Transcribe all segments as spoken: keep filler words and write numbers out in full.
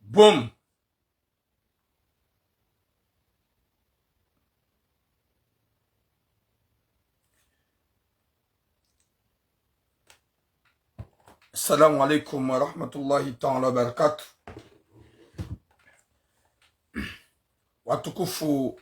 Boom. Assalamu alaikum wa rahmatullahi ta'ala wa barakatuh. Watukufu,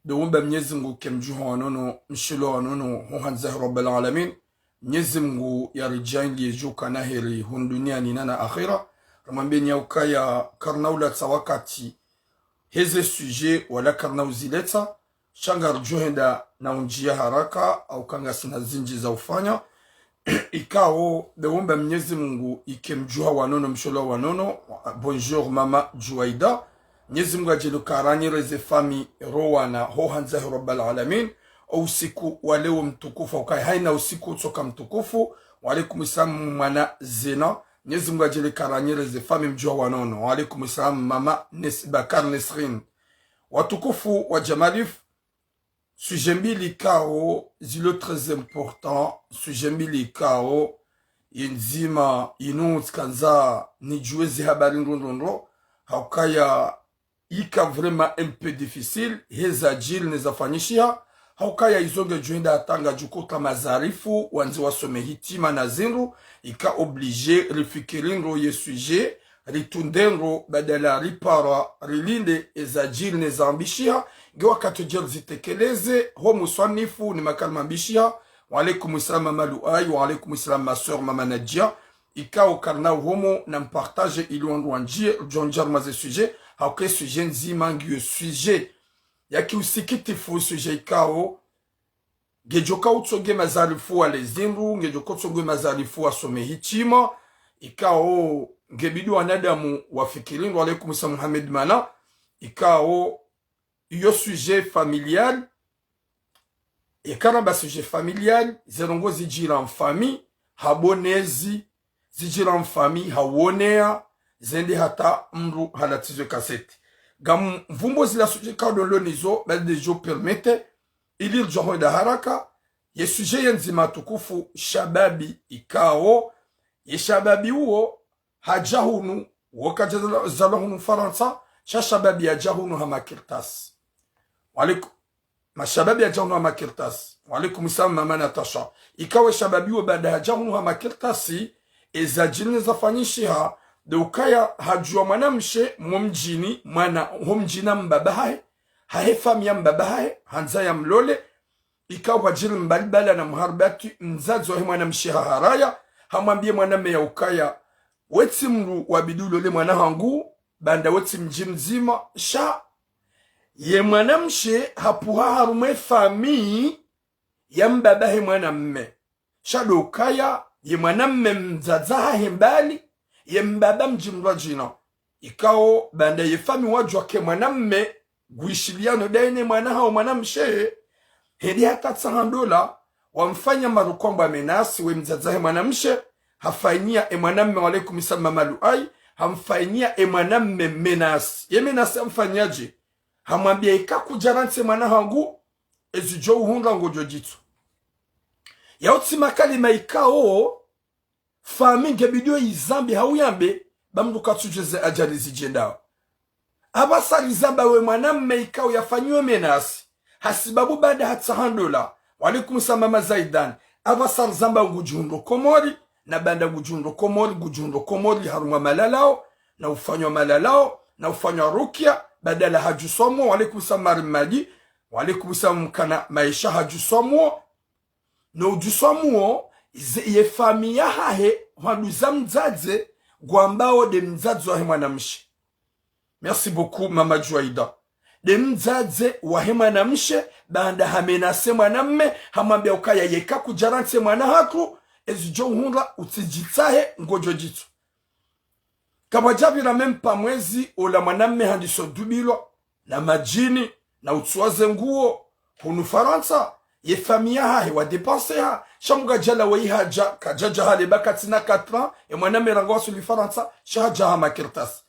ndo wumba Mnyezi Mngu ke mdjuha wa nono, mshilo wa nono, ho handza he Rabbal Alamin. Mnyezi Mngu yaridjaanliye djuka na heri hunu duniani na na akhira. Ramwambeni ya ukaya karina ulatsa wakati heze sujet wala karina uziletsa, sha ngaridjo henda na undjiya haraka, hauka ngasina zindji za ufanya. Ikao, ndo wumba Mnyezi Mngu ike mdjuha wa nono, msholo wa nono. Bonjour, mama Juwaida. Mnyezi Mngu yadjaanliye karanyereze fami ro wana ho handza he Rabbal Alamin. O usiku wa leo mtukufu, ukaya haina usiku utsoka mtukufu. Wa alaikum salam, mwana Zena. Mnyezi Mngu yadjaanliye karanyereze fami mdjuha wa nono. Wa alaikum salam, mama Nes-, Bakar Nesrin. Watukufu wa Jamalif, sujet mbili ikao zilo très important, sujet mbili ikao ye ndzima inu tsikandza nidjuwe ze habari ndrondrondro, haukaya ika vraiment un peu difficile, heza djiri ne zafanyishiha, haukaya izo ngedjo henda hata ngadjo kota mazarifu, wandzi wasome hitima na zindru, ika obligé rifikiri ndro ye sujet, ritunde ndro, badala ripara, rilinde, eza djiri ne zambishiha, nge wakati djeri zitekeleze, ho muswanifu ni makalima mbishiha. Wa alaikum salam, mama Luai, wa alaikum salam, ma sœur, mama Nadia. Ikao karina uhomo na mpartage ili wandru wandjiye, ridjo ndjia harumwa ze sujet, hauka ye sujet ndzima ngiyo sujet ya kiusikitifu, sujet ikao ngedjo ka utsonge mazarifu wale zindru, ngedjo ka utsonge mazarifu wasome hitima, ikao ngebidi wanadamu wafikiri ndro. Wa alaikum salam, Mohamed Mana, ikao iyo sujet familial, eka ramba sujet familial, ze ndrongoo zidjiri en famille, ha bonezi, zidjiri en famille, ha uoneya, zende hata mndru halatizwe kaseti. Ngam mvumbo zila sujet ikao ndo nilo nizo, badi djo permettre, ili ridjo hwenda haraka, ye sujet ye ndzima tukufu, shababi ikao, ye shababi uwo, hadja hunu, wo kadja zalwa, zalwa hunu Farantsa, sha shababi yadja hunu ha makartasi. Wa alaikum, mashababi yadja hunu ha makartasi. Wa alaikum salam, mama Natasha. Ikao ye shababi uwo baada hadja hunu ha makartasi, eza djiri ne zafanyishiha, ndo ukaya hadjuwa mwanamshe mo mdjini, mwana ho mdjini ha mbaba hahe, hahe fami ya mbaba hahe, handza ya mlole, ikao pvwadjiri mbali bala na muharibati, mdzadze wahe mwanamshe haharaya, hamwambiye mwanamme ya ukaya, we tsi mndru wabidi ulole mwana hangu, baanda we tsi mdji mdzima, sha ye mwanamshe hapvuha harumwa ye fami ya mbaba he mwanamme. Sha ndo ukaya, ye mwanamme mdzadze hahe mbali, ye mbaba mdji mndru wa djina. Ikao, baanda ye fami wadjuwa ke mwanamme, ngwishiliano daye ne mwana hawo mwanamshe, hende hata tsaha ndola, wamfanya maruko amba menace, we mdzadze he mwanamshe, hafanyiya e mwanamme, wa alaikum salam mama Luai, hamfanyiya e mwanamme menace. Ye menace hamfanyiya dje? Hamwambiya ika kudja rantsi mwana hangu, ezi djo uhundra ngodjo djitsu. Yao tsi makalima ikao, fami ngebidi yo izambe hau yambe, ba mndru katsudjuwa ze ajali zidjendao. Apvasa rizamba we mwanamme ikao yafanyiwa menace, hasibabu baanda hatsaha ndola. Wa alaikum salam mama Zaidan. Apvasa rizamba ngudjihundro Komori, na baanda ngudjihundro Komori, ngudjihundro Komori harumwa malalao, na ufanywa malalao, na ufanywa rukia, badala hadjuswamuo, wa alaikum salam Marimadi, wa alaikum salam mkana maesha hadjuswamuo, no udjuswamuo, ze, ye fami yahahe, hwanduza mdzadze, ngwambao nde mdzadze wahe mwanamshe. Merci beaucoup, mama Juaida. Nde mdzadze wahe mwanamshe, baanda hamenace mwanamme, hamwambiya ukaya yeka kudja rantsi mwana hatru, ezi djo uhundra utsidjitsahe ngodjo djitsu. Kapvwadja pvira même pas mwezi, ola mwanamme handiso dubilwa, na madjini, na utsuwa ze nguo, hunu Farantsa, ye fami yahahe wa dépenser ha, sha mndru kadjalawa yi hadja, kadjadja hale ba katsina quatre ans, e mwanamme ranga wasuli Farantsa, sha hadja ha makartasi.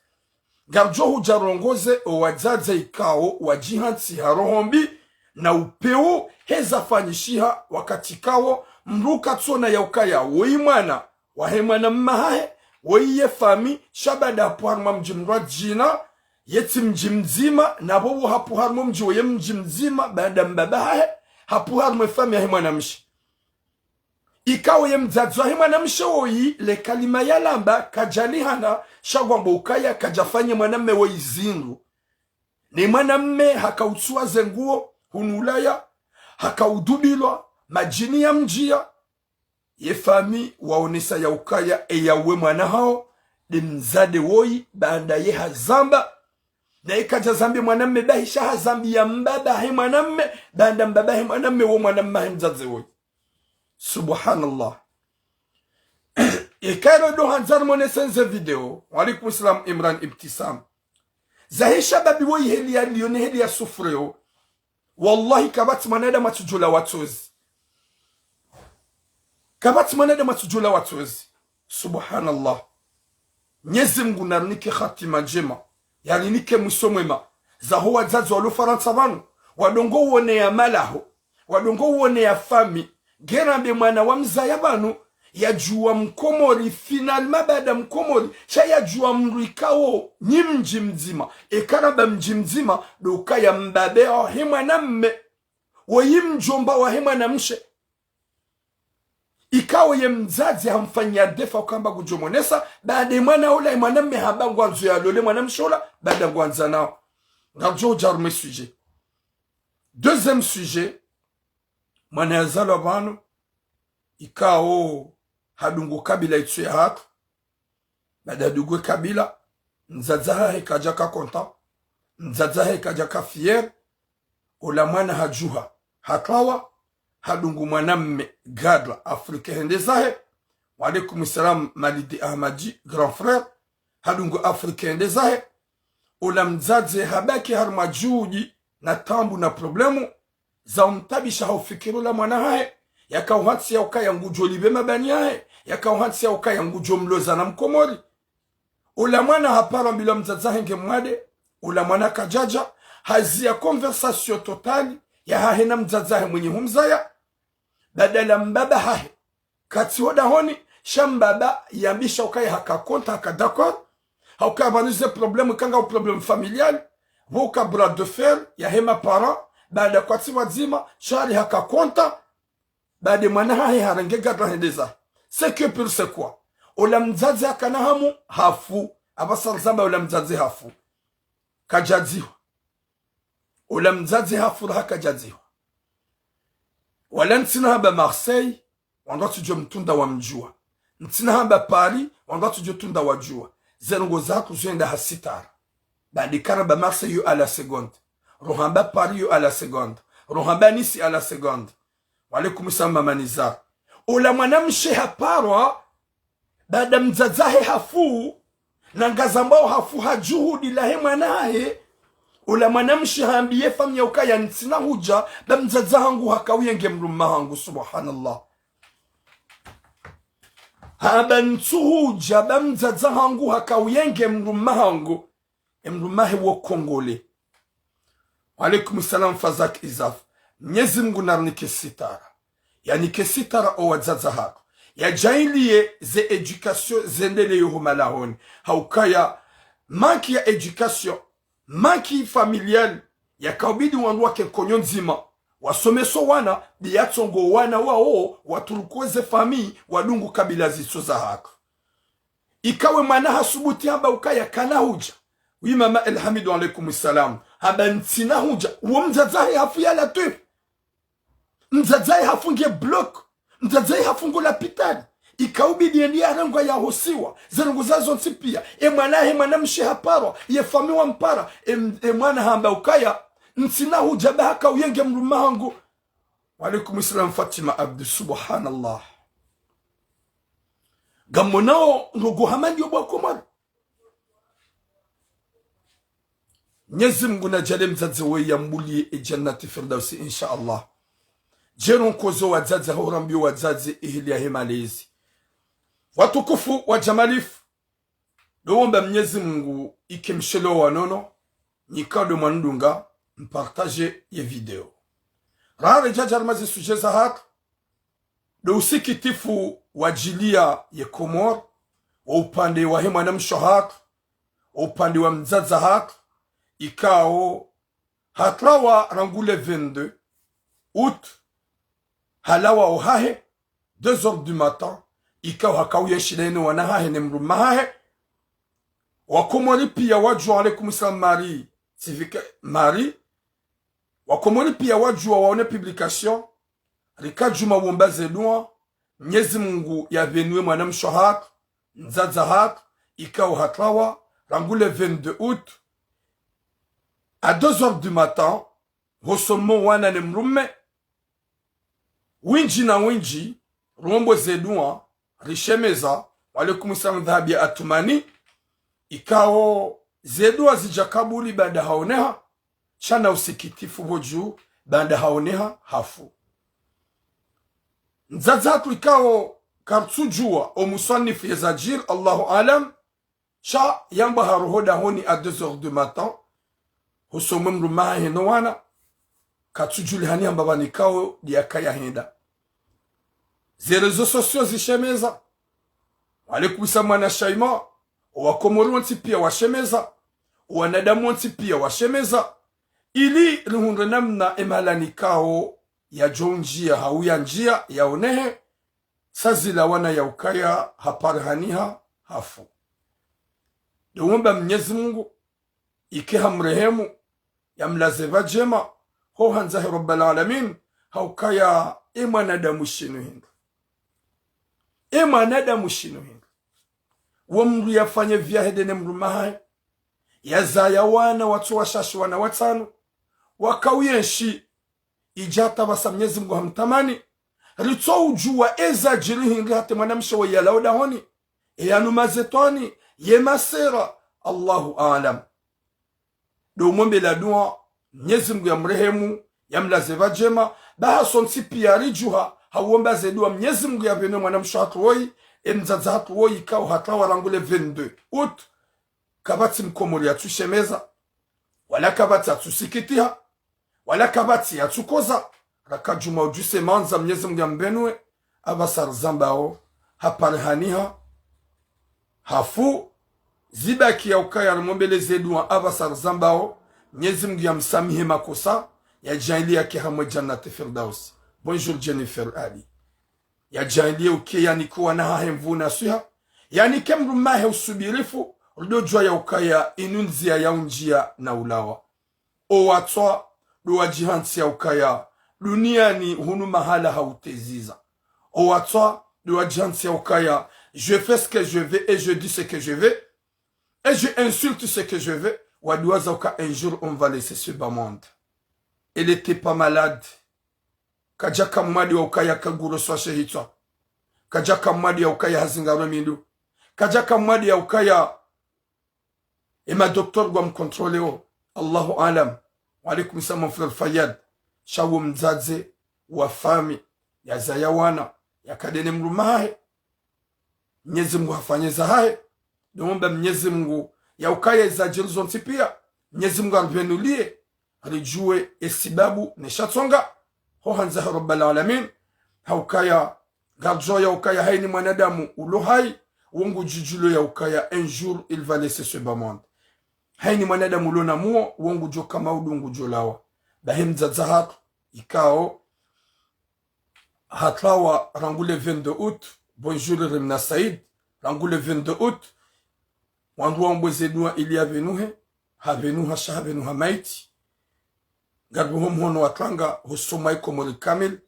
Ngaridjo hudja rongoze o wadzadze ikao wadjihantsi ha roho mbi, Na upvewu heza fanyishiha wakati kawo mdru katsona ya ukaya woyi mwana wahe mwana mma hahe, woyi ye fami, sha baada hapvo harumwa mdji mdru adjina, yetsi mdji mdzima, na pvo wo hapvo harumwa mdji woye mdji mdzima, baada mbaba hahe, hapvo harumwa efami yahe mwanamshe. Ikawo ye mdzadze wahe mwanamshe woyi, le kalima yalamba, kadjalihana, sha ngwambo ukaya, kadjafanye mwanamme woyi zindru. Ne mwanamme haka utsuwa ze nguwo, hunu Ulaya, haka udubilwa, madjini yamdjiya, ye fami waonesa ya ukaya, eya we mwana hawo, nde mdzadze woyi, baanda ye hazamba, na ikadja zambi mwanamme bahi sha hazambi ya mbaba he mwanamme, baanda mbaba he mwanamme wo mwanamme he mdzadze woyi. Subhanallah. Ikailo ndo handza nimonese nze video. Wa alaikum salam Imran Ibtisam. Zahe shababi woyi heli yaliyo ne heli yasufuriyo. Wallahi kapvatsi mwanadamu atsudjolawa tsozi. Kapvatsi mwanadamu atsudjolawa tsozi. Subhanallah. Mnyezi Mngu narinike hatima ndjema. Yarinike mwiso mwema. Zaho wadzadze walo Farantsa pvanu. Wadungo uoneya malaho. Wadungo uoneya fami. Ngena mbe mwana wamzaya pvanu. Yadjuwa Mkomori, finalement baada Mkomori. Sha yadjuwa mdru ikawo, nyi mdji mdzima. Eka ramba mdji mdzima, ndo ukaya mbaba wahe mwanamme. Woyi mdjomba wahe mwanamshe. Ikawo ye mdzadze hamfanya defa ukamba ngudjomonesa, baada ye mwana ola ye mwanamme hamba ngwandzo yalole mwanamshe ola, baada ngwandza nawo. Ngaridjo udja harumwa e sujet. Deuxième sujet, mwana yazalwa pvanu, ikawo hadungu kabila itsu yahatru, baada dungu kabila, mdzadze hahe kadjaka content, mdzadze hahe kadjaka fier, ola mwana hadjuha, hakawa, hadungu mwanamme gadra Afrika hende zahe. Wa alaikum salam Malidi Ahmadi, grand frère. Hadungu Afrika hende zahe. Ola mdzadze habaki harumwa djuhudi na taabu na problème za umtabisha ha ufikiri ola mwana hahe. Yaka uhantsi ya ukaya ngudjo lipve mabani yahe. Yaka uhantsi ya ukaya ngudjo mloza na Mkomori. Ola mwana hapara mbili wa mdzadze hahe nge mwade, ola mwana kadjadja, haziya conversation totale yahahe na mdzadze hahe mwenye humzaya, badala mbaba hahe katsi ho dahoni, sha mbaba yambisha ukaya haka content, haka d'accord, ha ukaya pvanu ze problème kanga u problème familial, pvo uka bras de fer yahe ma parents, baada kwatsi wadzima, sha hari haka content, baada mwana hahe harenge gadra hende zahe. C'est que pire c'est quoi ? Ola mdzadze hakana hamu hafu. Apvasa rizamba ola mdzadze hafu. Kadjadzihwa. Ola mdzadze hafu raha kadjadzihwa. Wala ntsina hamba Marseille, wandru watsudjo mtunda wamdjuwa. Ntsina hamba Paris, wandru watsudjo tunda wadjuwa. Ze ndrongoo zahatru zenda ha sitara. Baada karamba Marseille yo à la seconde. Rohamba Paris yo à la seconde. Rohamba Nice à la seconde. Wa alaikum salam Mama Nizar. Ola mwanamshe haparwa, baada mdzadze hahe hafu, na ngazambwao hafu ha djuhudi lahe mwana hahe. Ola mwanamshe hambiye fami ya ukaya ntsina hudja, ba mdzadze hangu haka uyenge mdrumme hangu, subhanallah. Hamba ntsu hudja, ba mdzadze hangu haka uyenge mdrumme hangu. Emdrumme hahe wo Congolais. Wa alaikum salam Fazak Izaf. Mnyezi Mngu narinike sitara. Yanike sitara o wadzadze hatru. Yadjaanliye ze éducation zendelee yo ho malahoni. Ha ukaya manque ya éducation, manque familial, yakaubidi wandru wake nkonyo ndzima, wasomese o wana, biyatsongo wana wawo, waturuke ze famille, wadungu kabila zitso zahatru. Ikawe mwana hasubuti hamba ukaya kana hudja. Oui, Mama Elhamidu, wa alaikum salam. Hamba ntsina hudja. Uwo mdzadze hahe hafu ya Latwif. Mdzadze hahe hafu nge bloc. Mdzadze hahe hafu ngu lapitali. Ikaubidi yende yarengwa yahosiwa. Ze ndrongoo zazo ntsi piya. E mwana hahe mwanamshe haparwa. Ye fami wampara. E, e mwana hamba ukaya ntsina hudja ba haka uyenge mdrumme hangu. Wa alaikum salam Fatima Abdu, subhanallah. Ngamonao ndrongoo hama ndiyo bo Wakomori. Mnyezi Mngu nadjaanliye mdzadze woyi yambuliye e Jannati Firdausi, insha Allah. Djeli nkozo wadzadze, haurambiyo wadzadze eheli yahe malezi. Watukufu wa Jamalifu, ndo womba Mnyezi Mngu ike mshelewo wa nono, nyikado mwanidunga, mpartage ye video. Raha redjadja harumwa ze sujet zahatru, ndo usikitifu wadjiliya ye Komori, wa upande wahe mwanamshe wahatru, wa upande wa mdzadze wahatru, ikao hatrawa rangu le vingt-deux août, halawa ohahe, deux heures du matin, ikao hakauya shida inu wana hahe ne mdrume hahe. Wakomori piya wadjuwa, alaikum salam Marie, Sivike Marie. Wakomori piya wadjuwa waone publication, rika djuma womba ze dua, Mnyezi Mungu yapvenuwe mwanamshe wahatru, mdzadze wahatru, ikao hatrawa, rangu le vingt-deux août, à deux heures du matin, hosomo wana ne mdrume, windji na windji, rombo ze dua, rishemeza, wa alaikum salam Dhahabi ya Atumani, ikao ze dua zidja kabuli baanda haoneha, sha na usikitifu pvo dju baanda haoneha hafu. Mdzadze hatru ikao kartsudjuwa omuswanifu yezadjiri, Allahu alam, sha yamba haroho dahoni à deux heures du matin, hosomwe mdrume hahe no wana, katsudjulihani hamba pvanu ikao ndiyakaya henda. Ze réseaux sociaux zishemeza, wa alaikum salam mwana Shaima, owakomori wontsi piya washemeza, owanadamu wontsi piya washemeza, ili rihundre namna emahala nikao yadjo undjiya hau yandjiya yaonehe, sa zila wana yaukaya haparihaniha hafu. Ndo womba Mnyezi Mungu, ike hamrehemu, yamlaze pvadjema, ho handza he Rabbal Alamin, haukaya e mwanadamu shinu hindru. E mwanadamu shinu hindru. Wo mdru yafanye vyahe nde ne mdrume hahe, yazaya wana watso washashi wana watsanu, wakauyenshi, idja hata pvasa Mnyezi Mungu hamtamani, ritso udjuwa ezadjiri hindri hata mwanamshe wo yalawa dahoni, eyanu mazetwani, ye masera, Allahu alam. Ndo umombela dua, Mnyezi Mungu yamrehemu, yamlaze pvadjema, ba hasontsi piya ridjuha, hauomba ze dua, Mnyezi Mungu yapvenuwe mwanamshe hatru woyi, e mdzadze hatru woyi, ikao hatrawa rangu le vingt-deux août, kapvatsi mkomori yatsushemeza, wala kapvatsi yatsusikitiha, wala kapvatsi yatsukoza, raka djuma udjuse mandza Mnyezi Mungu yampvenuwe, apvasa rizambao, haparihaniha, hafu, zibaki yaukaya rimombele ze dua apvasa rizambao, Mnyezi Mungu yamsamihe makosa, yadjaanliye yake hamwe Jannat Firdaus. Bonjour Jennifer Ali. Yadjaanliye uke yanike wana hahe nvuu na swiha, yanike mdrume hahe usubirifu, ridodjuwa yaukaya inu ndziya yaundjiya na ulawa. Owatswa, ndo wadjihantsi yaukaya duniyani hunu mahala hauteziza. Owatswa, ndo wadjihantsi yaukaya je fais ce que je veux et je dis ce que je veux et je insulte ce que je veux. Wadiwaza uka un jour on va laisser ce bas monde. Elle était pas malade. Kadjaka mwade yaukaya kaguro swashe hitswa. Kadjaka mwade yaukaya hazingarwe mindu. Kadjaka mwade yaukaya ema docteur ngwa mcontrôleo. Allahu alam. Wa alaikum salam mon frère Fayad. Sha wo mdzadze wa fami, yazaya wana, yakade ne mdrume hahe. Mnyezi Mungu hafanye zahahe. Ndo womba Mnyezi Mungu yaukaya ezadjiri zontsi piya, Mnyezi Mungu yaripvenuliye, ridjuwe esibabu ne shatsonga, ho handza he Rabbal Alamin, haukaya, ngaridjuwa yaukaya haini mwanadamu ulo hayi, wo ngudjudjulo yaukaya un jour il va laisser ce bas monde. Haini mwanadamu ulo na muo, wo ngudjo kama udu ngudjo lawa. Bahi mdzadze hatru, ikao, hatrawa rangu le vingt-deux août, bonjour Rimna Said, rangu le vingt-deux août, wandru waombe ze dua ili yapvenuhe, hapvenuha sha hapvenuha maiti. Ngaribeho mhono wa tranga hosoni mwa Komori kamili.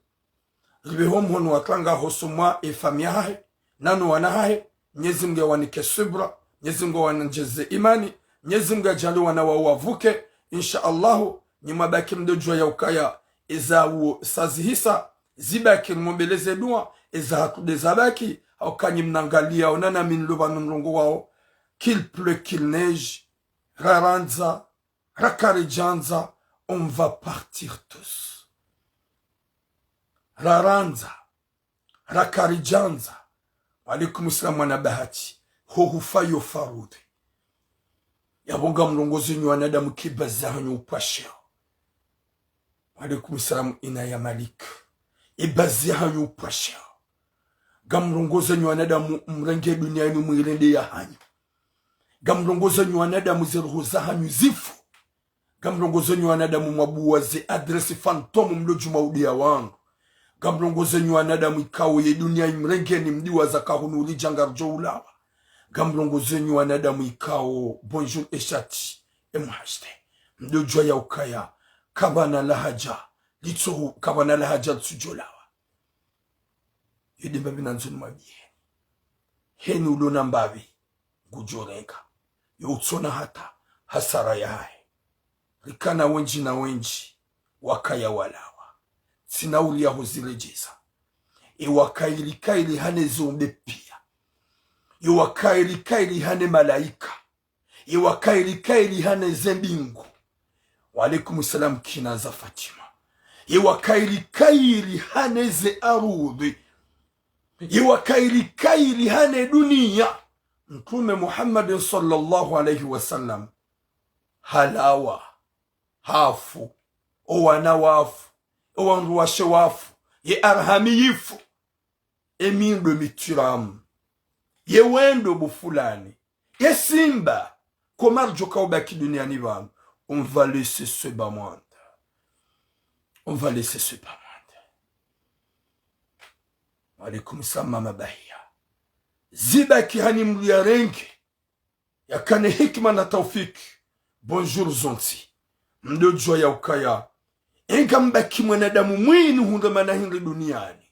Ribeho mhono wa tranga hosoni mwa efamiya yahahe, nano wana hahe, Mnyezi Mungu yawanike subra, Mnyezi Mungu yawanjeze imani, Mnyezi Mungu yadjaanliye wana wawo wavuke, insha Allahu, nyi mwabaki mdodjuwa yaukaya, eza uwo sa zihisa, zibaki rimombele ze dua, eza hatru nde zabaki, hauka nyi mnangaliya, onana mi nilo pvanu nrongowao, qu'il pleut, qu'il neige, rarandza, rakaridjandza, on va partir tous. Rarandza, rakaridjandza. Wa alaikum salam mwana Bahati. Ho hufa yo farudhi. Yapvo ngamrongozo nyi wanadamu kibaza hanyu upasheo. Wa alaikum salam, Inaya Malik. Ye bazi yahanyu upvasha. Ngamrongozo nyi wanadamu mrenge dunia yinu mwirende yahanyu. Ngamrongozo nyi wanadamu ze roho zahanyu zifu. Ngamrongozo nyi wanadamu mwabuwa ze adresse fantôme mlo djuma udiya wangu. Ngamrongozo nyi wanadamu ikao ye dunia imrengeni mdiwaza ka hunu ridja ngaridjo ulawa. Ngamrongozo nyi wanadamu ikao, bonjour Eshati, M H T. Mdo djuwa ya ukaya, kapvana lahaja, litsohu, kapvana lahaja litsudjolawa. Yo nde mbapvi nandzo nimwambiyeni. Heni ulo na mbapvi, ngudjorenga. Yo utsona hata hasara yahahe. Rikana wendji na wendji, wakaya walawa. Tsina uriya huziredjeza. Ye wakaya rikaya rihane ze umbe piya. Ye wakaya rikaya rihane malaika. Ye wakaya rikaya rihane ze mbingu. Wa alaikum salam, Kinaza Fatima. Ye wakaya rikaya rihane ze arudhi. Ye wakaya rikaya rihane dunia. Mtrume Muhammadin swallallahu alayhi wa sallam halawa, hafu, owana wafu, owandru washe wafu, ye arhami yifu, emindro mitiramu, ye wendo bufulani, ye simba, koma ridjoka ubaki duniani pvanu, on va laisser ce bas monde. On va laisser ce bas monde. Wa alaikum salam, Mama Bahia. Zibaki hani mdru yarenge, yakane hikima na taufiki. Bonjour Zonti. Mdo djuwa ya ukaya, enga mbaki mwanadamu mwinu hundra mana hindri duniani.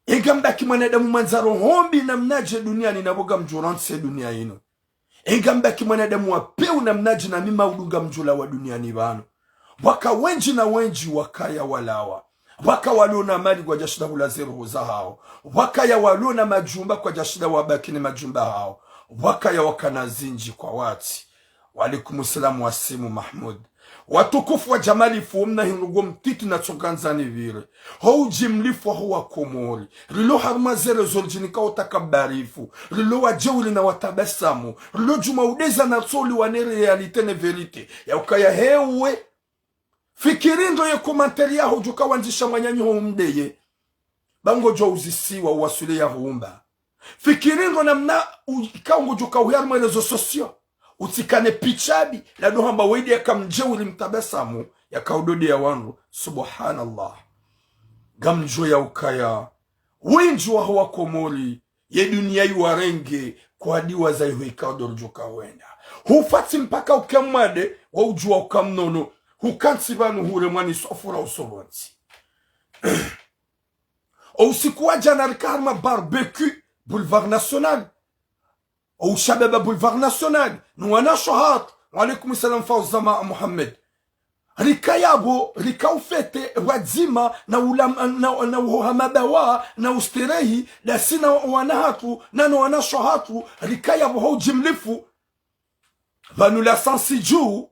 Enga mbaki mwanadamu mwandzaro hombi namnadje duniani na pvo ngamdjorantsi dunia yinu. Enga mbaki mwanadamu wa pewu namnadje na mima udunga mdjolawa duniani pvanu. Pvwaka wendji na wendji wakaya walawa. Pvwaka walo na mali kwadjashinda hula ze roho zahawo. Pvwakaya walo na majumba kwadjashinda wabaki ne majumba hawo. Pvwakaya wakana zindji kwawatsi. Wa alaikum salam, Wasimu Mahmud. Watukufu wa djamalifu, wo mna hindru ngo mtiti na tsongandzani pvire. Ho udjimlifu waho wa Komori. Rilo harumwa zere zoridjinika utakabarifu. Rilo wadjeuri na watabasamu. Rilo djuma udeza na tsoli wane réalité ne vérité. Ya ukaya hewe. Fikiri ndo ye commentaire yaho djuka wandzisha mwananyaho umdeye. Ba ngodjo uzisiwa uwaswili ya huumba. Fikiri ndo namna u-, ikao ngodjo ka uhe harumwa réseaux sociaux. Utsikane picha mbi, la ndo hamba wendi yaka mdjeuri mtabasamu, yaka udode ya wandru. Subhanallah. Ngamdjo ya ukaya. Wendji waho wa Komori, ye dunia yiwarenge, kwadiwaza iho ikao ndo ridjoka wenda. Hufatsi mpaka uka mwade, wa udjuwa uka mnono, hukantsi pvanu hure mwani swafura uso pvontsi. O usiku wa djana rika harumwa barbecue, Boulevard National. O ushababa Boulevard National, no wanasho hatru. Wa alaikum salam, Fauzama Mohamed. Rika yapvo, rika ufete, wadzima, na ula-, na, na uhoha mabawa, na usterehi, dasi na wana hatru, na no wanasho hatru, rika yapvo ho udjimlifu. Pvanu la sansi dju.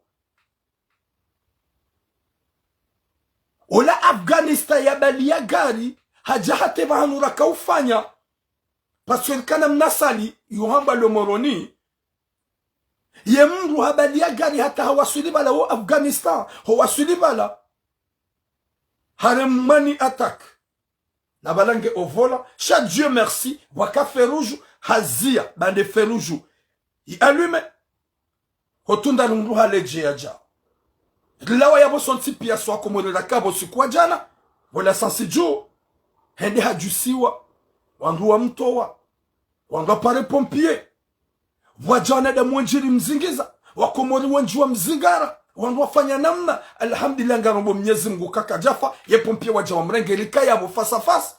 Ola Afghanistan ya bali ya gari, hadja hata pvahanu raka ufanya. Parce que kana mna salle, yo hamba le Moroni. Ye mndru habali ya gari hata hawaswili pvala wo Afghanistan, howaswili pvala. Haremwa ni attaque. Na pvala nge o volant, sha Dieu merci, pvwaka feu rouge, haziya, bande feu rouge. I allume. Hotunda lundru haledjeya dja. Rilawa yapvo sontsi piya swa Komori raka pvo siku wa djana. Pvo la sansi dju. Hende hadjusiwa. Wandru wamtowa. Wandru wa pare pompier. Pvwadja wanadamu wendji ri mzingiza. Wakomori wendji wa mzingara. Wandru wafanya namna. Alhamdulillah, ngarombo Mnyezi Mngu kaka djafa. Ye pompier wadja wamrenge rika yapvo face à face.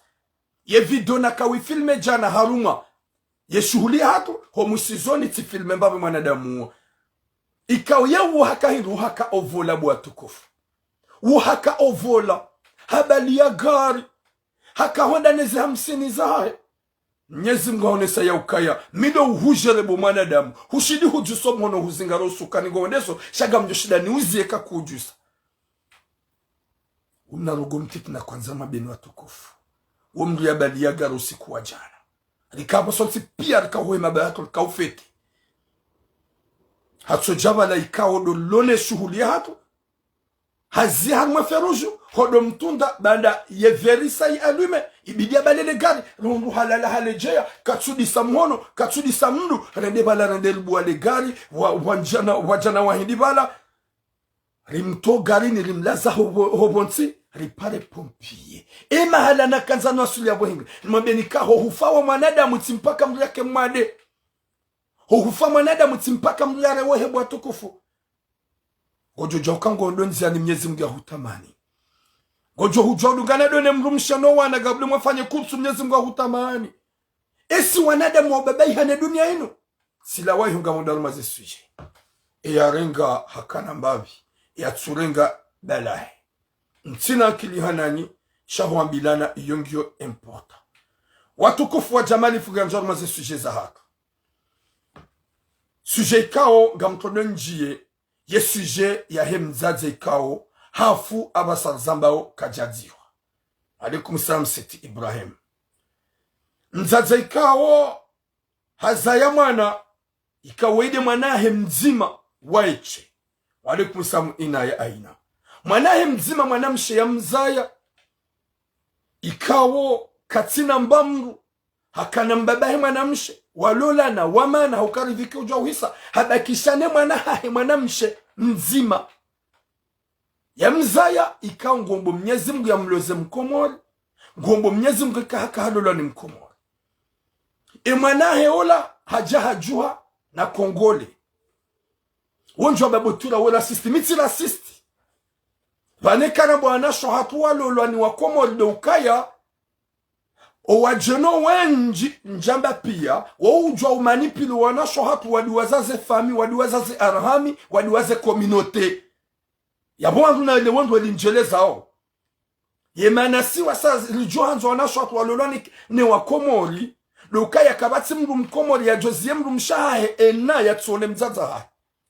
Ye video naka wi filme djana harumwa ye shuhuli hatru, ho mwisizoni tsi filme mbapvi mwanadamu wo. Ikao ye wo haka hindru, wo haka o volant bo watukufu. Wo haka o volant, habali ya gari, haka honda neze hamsini zahahe. Mnyezi Mngu haonesa ya ukaya, mi ndo uhudjere bo mwanadamu, hushindi hudjuso mhono huzingaro usukani ngo wendeso, sha ngamdjo shinda ni uziye ka kudjusa. Wo mna rogo mtiti na kwandza mabeni watukufu. Wo mndru ya bali ya gari usiku wa djana. Rika pvo sontsi piya rika uhoha mabawa hatru rika ufete. Hatso dja pvala ikao ndo lone shuhuli ya hatru. Hazi harumwa feruju, hodo mtunda, baanda ye verisa yi allume, ibidi yabale le gari, rundru halala haledjeya, katsudisa mhono, katsudisa mndru, rende pvala rende ribuwa le gari, wa, wadjana, wadjana wa hindri pvala, rimtowa garini rimlaza ho pvo-, ho pvontsi, ripare pompier. E mahala nakandza nwasuliya pvo hindri, nimwambeni ka ho hufa wa mwanadamu tsi mpaka mndru yake mwade. Ho hufa mwanadamu tsi mpaka mndru yarewe he bwa tukufu. Ngodjo djuwa uka ngondo ndziyani Mnyezi Mngu yahutamani. Ngodjo hudjuwa udungana do ne mdrumshe no wana ngapvo mwafanye kursu Mnyezi Mngu yahutamani. Esi wanadamu wa babayi hane duniya inu. Sila wayi hunga mwando harumwa ze sujet. E yarenga hakana mbapvi. E yatsurenga balahe. Ntsina akili hanani, sha hwambilana iyo ngiyo important. Watukufu wa djamali, fuga ndjo harumwa ze sujet zahatru. Sujet ikao ngamtsodo ndjiye, ye sujet yahe mdzadze ikao hafu apvasa rizambao kadjadzihwa. Alaikum salam, Siti Ibrahim. Mdzadze ikao hazaya mwana, ikao inde mwanahe mdzima waeshe. Wa alaikum salam, Ina ya Aina. Mwanahe mdzima mwanamshe yamzaya, ikao katsina mbamdru, hakana mbabahe mwanamshe, walolana, wamana, haukaridhiki udjuwa uhisa, habakisha ne mwana hahe mwanamshe mdzima. Yamzaya, ikao ngombo Mnyezi Mngu yamloze Mkomori, ngombo Mnyezi Mngu ika haka halolwa ni Mkomori. E mwana hahe ola, hadja hadjuha na Kongole. Wondjo wamba bo tu ra we raciste, mi tsi raciste. Pvanu kana bo wanashe hatru walolwa ni Wakomori ndo ukaya, owadjeni wendji ndjamba piya, wo udjuwa umanipule wanashe hatru wadiwaza ze famille, wadiwaza ze arhami, wadiwaza ze communauté. Yapvo wandru na ile wondro elindjelezao. Ye mana si wasa ridjo handzo wanashe hatru walolwa ni, ne Wakomori, ndo ukaya kapvatsi mndru Mkomori yadjoziye mdrumshe hahe ena yatsone mdzadze hahe.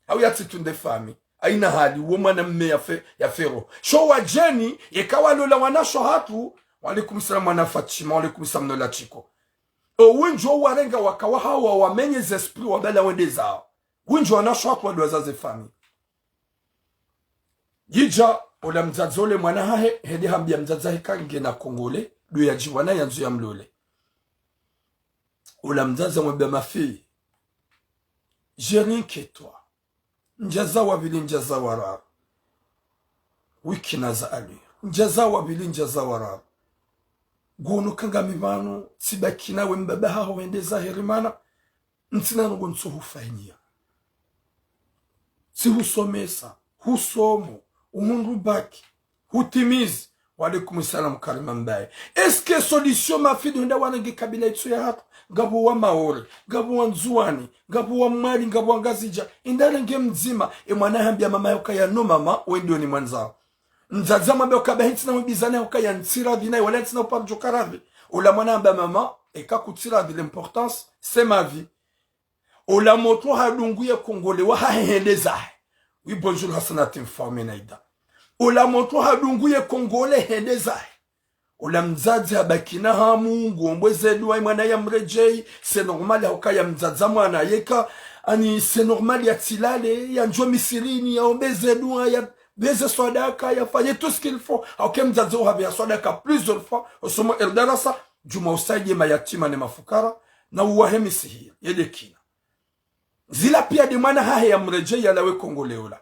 Au yatsitunde famille. Haina hali, wo mwana mme yafe, yafe roho. Sho wadjeni, yeka walola wanashe hatru, wa alaikum salam, mwana Fatima, wa alaikum salam, nola tshiko. O wendji wo warenga waka wahawa wamenye ze esprit wabala wende zao. Wendji wanashe hatru wadiwaza ze famille. Yidja, ola mdzadze ole mwana hahe, hende hambiya mdzadze hahe ka ngena Kongole, ndo yadjiwana yandzo yamlole. Ola mdzadze hamwambiya ma fille, j'ai rien que toi. Ndjaza wapvili, ndjaza wararu. Wikina za alwi. Ndjaza wapvili, ndjaza wararu. Ngono ka ngami pvanu, tsibaki nawe mbaba haho hende zahe ri mana. Ntsina ndrongo ntso hufanyiya. Tsihusomesa, husomo, uhundru bac, hutimizi. Wa alaikum salam, Karima Mbaye. Est-ce que solution mafidi hwenda warenge kabila itso yahatru? Ngapvo wa Maore, ngapvo wa Ndzuwani, ngapvo wa Mwali, ngapvo wa Ngazidja. Inda renge mdzima, e mwana hambiya mama yahe ukaya no mama, we ndo ni mwandzao. Mdzadze hamwambiya ukaya bahi ntsina hubizana ukaya ntsiradhi naye, wala ntsina uparo djo karadhi. Ola mwana hamba mama, eka kutsiradhi, l'importance, c'est ma vie. Ola motro hadungu ye Kongole wahahe hende zahe. Oui, bonjour Hassanat Mfaume Naida. Ola motro hadungu ye Kongole hende zahe. Ola mdzadze habaki na hamu, ngombo ze dua, mwana yamredjeyi, c'est normal, hauka yamdzadza mwana, yeka, ani, c'est normal, yatsilale, yandjo misirini, yaombe ze dua, yapveze swadaka, yafanye tout ce qu'il faut. Hauka mdzadze uhapveha swadaka plusieurs fois, osomo el darasa, djuma usaidiye mayatima ne mafukara, na uwahe misihiya, yende kina. Zila piya nde mwana hahe yamredjeyi yalawe Kongole ola.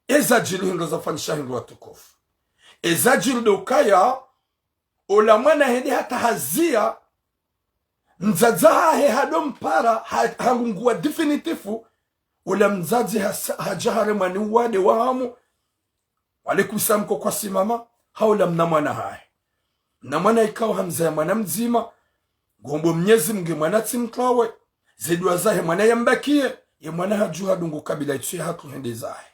Eza djiri hindru zafanyisha hindru watukufu. Eza djiri ndo ukaya, ola mwana hende hata haziya, mdzadze hahe hado mpara, ha-, hangunguwa définitif, ola mdzadze hasa-, hadja haremwa ni uwade wa hamu, wa alaikum salam, ko kwasimama, ha ola mna mwana hahe. Mna mwana ikao hamzaya mwana mdzima, ngombo Mnyezi Mngu ye mwana tsi mtru wawe, ze dua zahe mwana yambakiye, ye mwana hadjuha dungu kabila itso yahatru hende zahe.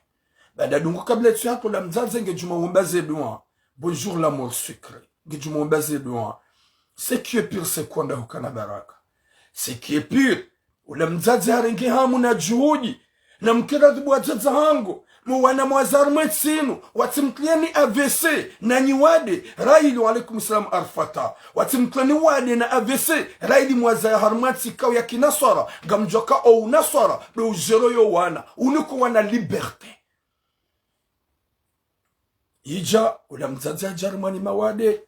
Baanda dungu kabila itso yahatru ola mdzadze nge djuma womba ze dua. Bonjour l'amour sucré. Nge djuma womba ze dua. Ce qui est pur, c'est quoi nda hukana baraka. Ce qui est pur, ola mdzadze harenge hamu na juhudi, na mkiradhi bo wadzadze hangu, mwana mwaza harumwa entsi inu, watsimtliya ni A V C, na nyi wade, rahili, wa alaikum salam Arfata. Watsimtliya ni wade na A V C, rahili mwazaya harumwa entsi ikao ya kinaswara, ngamdjuwa ka o unaswara, ndo ujero yo wana, uniko wana liberté. Idja, ola mdzadze hadja harumwa ni mawade.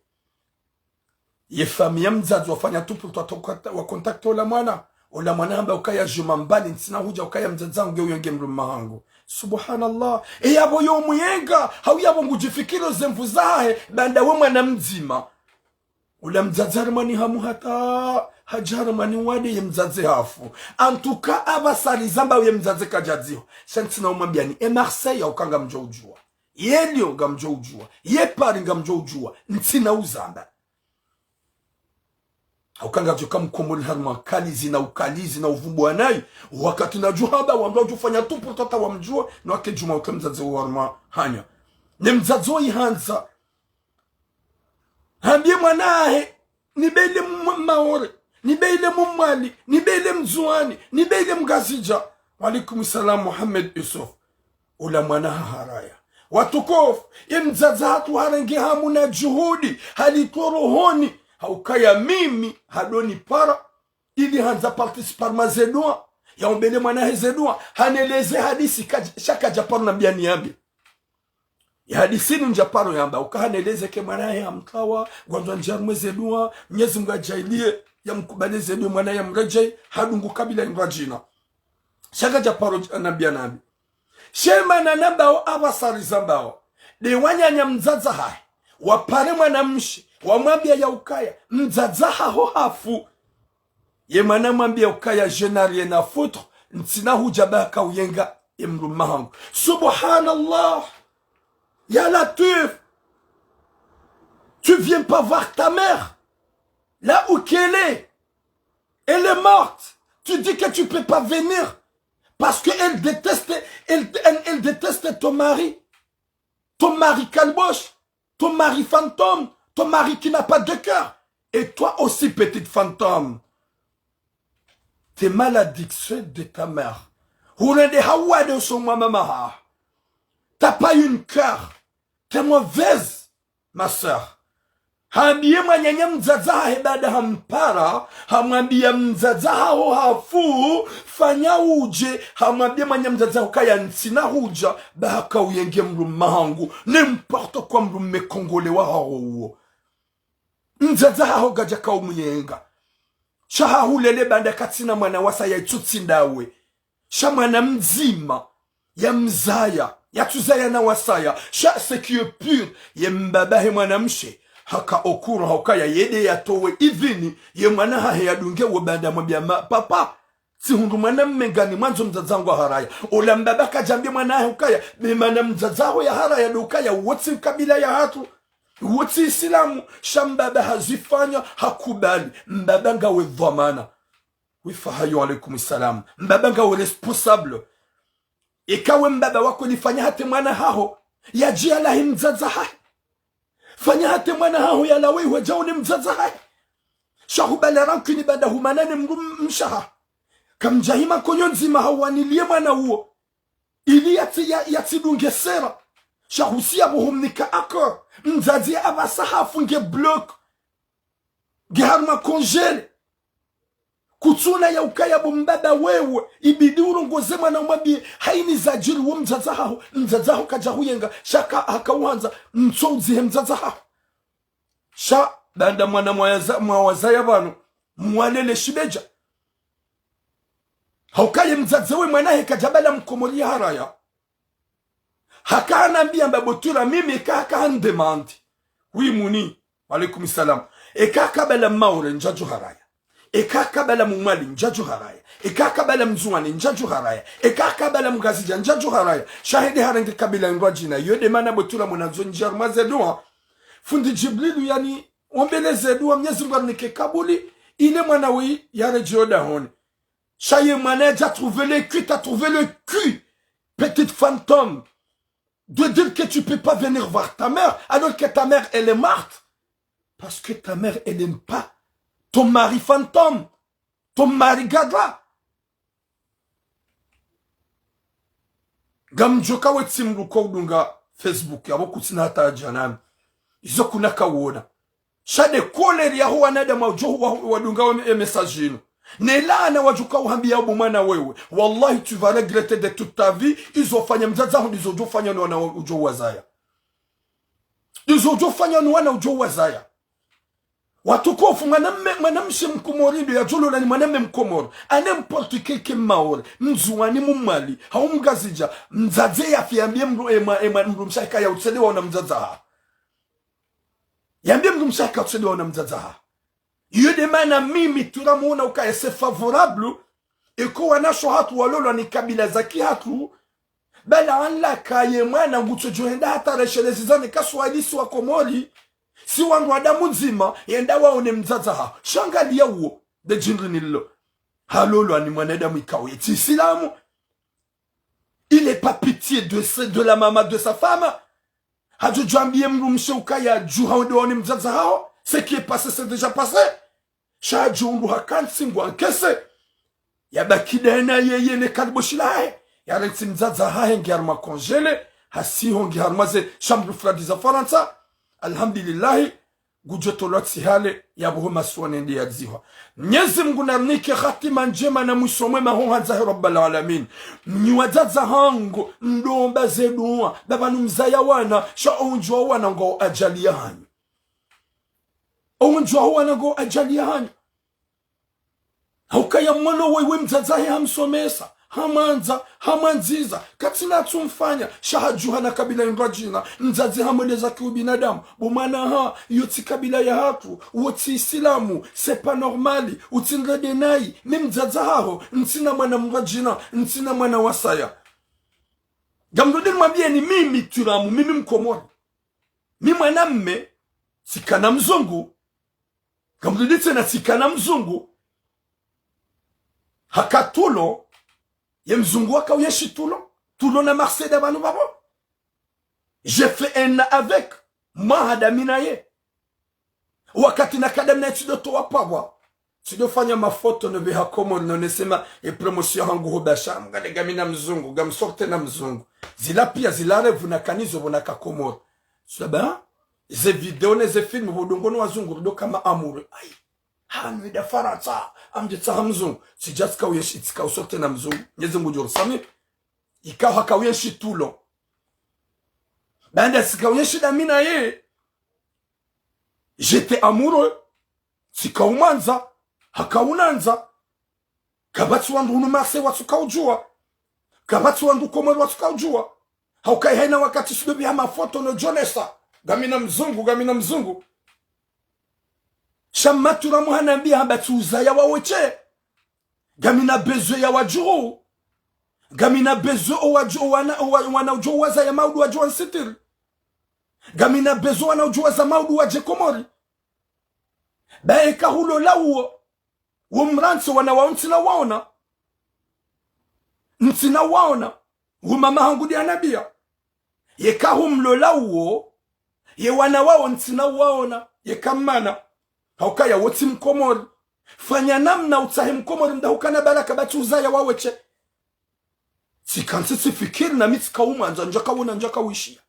Ye famiyi ya mdzadze wafanya tout pour toi, wa contacter ola mwana. Ola mwana hamba ukaya djuma mbali, ntsina hudja ukaya mdzadze hangu nge uyenge mdrume hangu. Subhanallah. E yapvo yo muyenga, hau yapvo ngudjifikiro ze nvu zahahe, baanda we mwana mdzima. Ola mdzadze harumwa ni hamu hata, hadja harumwa ni wade ye mdzadze hafu. En tout cas, apvasa rizambao ye mdzadze kadjadziho. Sha ntsina umwambiyani, e Marseille hauka ngamdjo udjuwa. Ye Lyon ngamdjo udjuwa. Ye Paris ngamdjo udjuwa. Ntsina uzamba. Hauka ngadjo ka mkomori harumwa kalizi na ukalizi na uvumbuwa nayi. Wakati nadjo hamba wandru wadjo fanya tout pour toi hata wamdjuwe, no wake djuma uke mdzadze wo harumwa hanya. Ne mdzadze wo ihandza. Hambiye mwana hahe, nibeile Mmaore, nibeile Mmwali, nibeile Mndzuani, nibeile Mngazidja. Wa alaikum salam, Mohamed Yusuf. Ola mwana haharaya. Watukufu, ye mdzadze hatru harenge hamu na juhudi, halitro rohoni, haukaya mimi, hadonipara, ili handza participer harumwa ze dua, yaombele mwana hahe ze dua, haneleze hadisi, kadj-, sha kadjaparo nambiya niyambe. Ye hadisi inu ndjaparo yamba, uka haneleze ke mwana hahe hamtrawa, ngwandzo yandjiye harumwa ze dua, Mnyezi Mungu yadjaaliye, yamkubaliye ze dua, mwana yamredjeyi, hadungu kabila indru djina. Sha kadjaparo dj-, nambiya nambe. She mana nambao apvasa rizambao. De wananya mdzadze hahe. Wapare mwana mshe. Wamwambiya ya ukaya. Mdzadze haho hafu. Ye mwana mwambiya ukaya je n'ai rien à foutre. Ntsina hudja ba haka uyenga ye mdrume hangu. Subhanallah. Ya Latwif. Tu viens pas voir ta mère. Là où qu'elle est. Elle est morte. Tu dis que tu peux pas venir. Parce qu'elle déteste, elle, elle, elle déteste ton mari. Ton mari calboche, ton mari fantôme, ton mari qui n'a pas de cœur. Et toi aussi, petite fantôme. T'es malédiction de ta mère. Hurende hawade usoni mwa mama haho. T'as pas une cœur. T'es mauvaise. Ma sœur. Hambiye mwananya mdzadze hahe baada hampara, hamwambiya mdzadze haho hafu, fanya udje, hamwambiye mwananya mdzadze haho kaya ntsina hudja, ba haka uyenge mdrume hangu, n'importe quoi mdrume congolais wa haho uwo. Mdzadze haho kadjaka umuyenga. Sha hahulele baanda katsina mwana wasaya itsutsi ndawe. Sha mwana mdzima, yamzaya, yatsuzaya na wasaya, sha c'est qui est pur, ye mbaba he mwana mshe, haka au courant haukaya yede yatowe idhini, ye mwana hahe yadunge wo baanda mwambiya ma, papa, tsihundru mwana mme ngani mwandzo mdzadze hangu yaharaya. Ola mbaba kadjambiya mwana hahe ukaya, be mana mdzadze haho yaharaya do ukaya, wo tsi kabila ya hatru, wo tsi Isilamu, sha mbaba hazifanya, hakubali, mbaba ngawe dhwamana. Wifa hayo, alaikum salam. Mbaba ngawe responsable. Eka we mbaba wa kweli fanya hata mwana haho, yadje yalawe mdzadze hahe. Fanya hata mwana haho yalawe ihwe djaone mdzadze hahe. Sha hubala rancune baanda humana ne mdru m-, mshe haho. Kamdjahima konyo ndzima hawaniliye mwana uwo. Ili yatsi, ya, yatsidunge sera. Sha husiya bo humnika accord. Mdzadze apvasa hafu nge bloc. Nge harumwa congé. Kutsuna ya ukaya bo mbaba wewe, ibidi urongoze mwana umwambiye, hayini zadjiri wo mdzadze haho, mdzadze haho kadja huyenga, sha ka haka uhandza, ntso udzihe mdzadze haho. Sha, baanda mwana mwayaza, mwawazaya pvanu, mwalele shibedja. Haukaye mdzadze we mwana he kadja bala mkomori yaharaya. Haka hanambiya mba bo Tura mimi eka haka handemande. Oui, Muni. Wa alaikum salam. Eka haka bala Mmaore ndjadjo haraya. Eka haka bala Mmwali ndjadjo haraya. Eka haka bala Mndzuwani ndjadjo haraya. Eka haka bala Mngazidja ndjadjo haraya. Sha hende harenge kabila ndrwadjina. Yo de mana bo Tura mwanandzo ndjia harumwa ze dua. Fundi Djibrilu yani ombele ze dua Mnyezi Mungu arinike kabuli. Ile mwana wi yaredjeyi dahoni. Sha ye mwana yadja trouver le cul, t'as trouvé le cul. Petite fantôme. De dire que tu peux pas venir voir ta mère alors que ta mère, elle est morte. Parce que ta mère, elle aime pas ton mari fantôme, ton mari gadra. Ngamdjoka wetsi mdru ko udunga Facebook, yapvo kutsina hata djanami. Izo kuna kawona. Sha de colère yaho wanadamu wadjo wa, wadunga wa e message inu. Ne laana wadjoka uhambiya bo mwana wewe. Wallahi, tu vas regretter de toute ta vie. Izo ufanya mdzadze haho ndizo udjo ufanya no wana udjo wazaya. Izo udjofanya ni wana udjowazaya. Watukufu, mwanamme, mwanamshe mkomori ndo yadjolola ni mwanamme mkomori. À n'importe quel que Maore, Mndzuwani, Mmwali, hau Mngazidja, mdzadze yafe yambie mdru, emwa, emwa, mdrumshe yaka ya utselewa ona mdzadze haho. Yambie mdrumshe yaka utselewa ona mdzadze haho. Iyo nde mana mimi turamuona ukaya c'est favorable, eka wanashe wahatru walolwa ni kabila za kihatru, bala anla kaye mwana ngutsodjo henda hata reshelezi zane kaswahili si wa Komori, si wandru wa damu ndzima, yende waone mdzadze haho. Sha angaliya uwo, nde djindri nilo. Halolwa ni mwanadamu ikao ye tsi Isilamu. Il est pas pitié de, ce- de la maman de sa femme. Hadjodjo ambie mdrumshe ukaya djuha wende waone mdzadze haho. Ce qui est passé, c'est déjà passé. Sha djundu hakantsi ngwankese. Yabaki dena yeye ne kaliboshi lahe. Yarentsi mdzadze hahe nge harumwa congélé. Hasiho nge harumwa ze chambre froide za Farantsa. Alhamdulillahi. Ngudjo tolwa tsi hale, yapvo ho masiwa nende yadzihwa. Mnyezi Mngu narinike hatima ndjema na mwiso mwema ho handza he Rabbal Alamin. Nyi wadzadze hangu, mdomba ze duwa, baba numzaya wana, sha owundji wa wana ngo ajali yahanyu. Owundji wa wana ngo ajali yahanyu. Haukaya mwana wewe mdzadze hahe hamsomesa, hamwandza, hamwandziza, katsina tsumfanya, sha hadjuha na kabila indrwadjina, mdzadze hamweleza kiubinadamu, bo mwana ha, iyo tsi kabila yahatru, uwo tsi Isilamu, c'est pas normal, utsinrede nayi, mi mdzadze haho, ntsina mwana mndrwadjina, ntsina mwana wasaya. Ngamrudi nimwambieni mimi turamu, mimi mkomori. Mi mwanamme, tsikana mzungu, ngamrudi tsena tsikana mzungu. Haka Toulon, ye mzungu waka uyenshi Toulon. Toulon na Marseille nda pvanu pvapvo. J'ai fait un an avec. Mwaha nda mi naye. Wakati naka nda mi naye tsindo towa pvapvo. Tsindo fanya mafoto no pveha Komori no nesema ye promotion hangu ho Bashar. Mngale ngamina mzungu, ngamsorte na mzungu. Zila pia zila rêve nakanazo pvo naka Komori. Saba, ze video ne ze film pvo ndrongoo no wazungu rindo kama amoureux. Ayi. Hanu ida Farantsa, amdje tsaha mzungu. Tsidja tsika uyenshi, tsika usorte na mzungu. Mnyezi Mngu ngudjo risamihi. Ikao haka uyenshi Toulon. Baanda tsika uyenshi nda mi naye. J'étais amoureux. Tsika umwandza. Haka unandza. Kapvatsi wandru hunu Marseille watsuka udjuwa. Kapvatsi wandru Komori watsuka udjuwa. Haukaya haina wakati tsindo pveha mafoto no djonesa. Ngamina mzungu, ngamina mzungu. Sha mma turamu hanambia hamba tsiuzaya waweshe. Ngamina besoin ya wadjuhu. Ngamina besoin owadju, owana, owa-, wana udjo wazaya maudu wadjo wansitiri. Ngamina besoin wana udjo waza maudu wadje Komori. Ba eka hulola uwo. Wo mrantsi wana wawo ntsina waona. Ntsina waona. Wo mama hangu ndi anambia. Yeka humlola uwo. Ye wana wawo ntsina waona. Yeka mana. Haukaya wo tsi mkomori. Fanya namna utsahe mkomori mdahukana baraka ba tsiuzaya waweshe. Tsikantsi tsifikiri na mi tsika umwandza ndjaka wona ndjaka wishiya.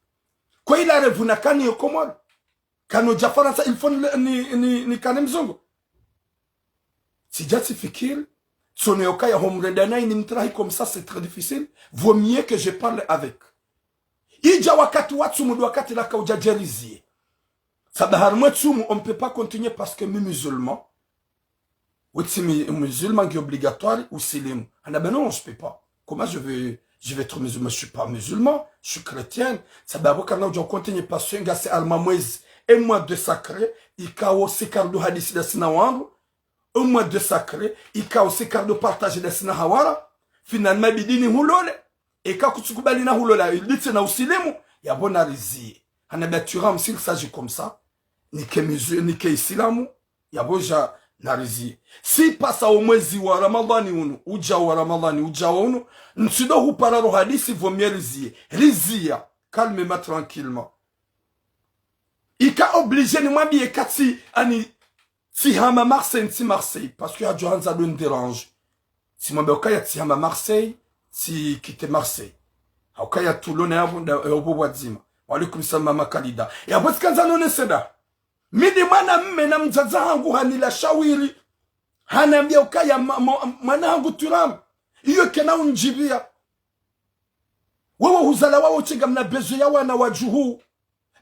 Kwa ila rêve nakanayo Komori. Kano dja Farantsa, il faut ni, ni, ni, nikane mzungu. Tsidja tsifikiri, tsono yokaya ho mrenda nayi ni mtrahi comme ça, c'est très difficile. Vaut mieux que je parle avec. Idja wakati wa tsumu ndo wakati laka udja djerizie. Saba harumwa tsumu, on ne peut pas continuer parce que mi musulman. Wetsi mi-, musulman ngi obligatoire usilimu. Hanamba non, je peux pas. Comment je vais, je vais être musulman? Je suis pas musulman, je suis chrétienne. Sababu kana udja continuer parce que ngasi harumwa mwezi, un mois de sacré, ikao tsi karido hadisi ndasi na wandru, un mois de sacré, ikao tsi karido partager ndasi na hawara, finalement bidi nihulole, eka kutsukubali na hulola, ilitse na usilimu, yapvo narizie. Hanamba turamu, s'il s'agit comme ça, nike musu-, nike Isilamu, yapvo dja narizie. Tsipvasa omwezi wa Ramadhani unu, udja wa Ramadhani, udja wa unu, ntsindo hupara ro hadisi vaut mieux rizie. Riziya, calmement, tranquillement. Ika obligé nimwambie katsi, ani, tsihama Marseille, ntsi Marseille, parce que hadjo handza ndo ndérange. Tsimwambia ukaya tsihama Marseille, tsi quitter Marseille. Haukaya Toulon na yapvo nda, yapvo pvwadzima. Wa alaikum salam, mama Kalida. Yapvo tsikandza none seda. Mi ndi mwanamme na mdzadze hangu hanila shawiri. Hanambia ukaya ma-, mo-, mwana hangu turamu. Iyo kena undjibia. Wewe huzala waweshe ngamna besoin ya wana wadjuhu.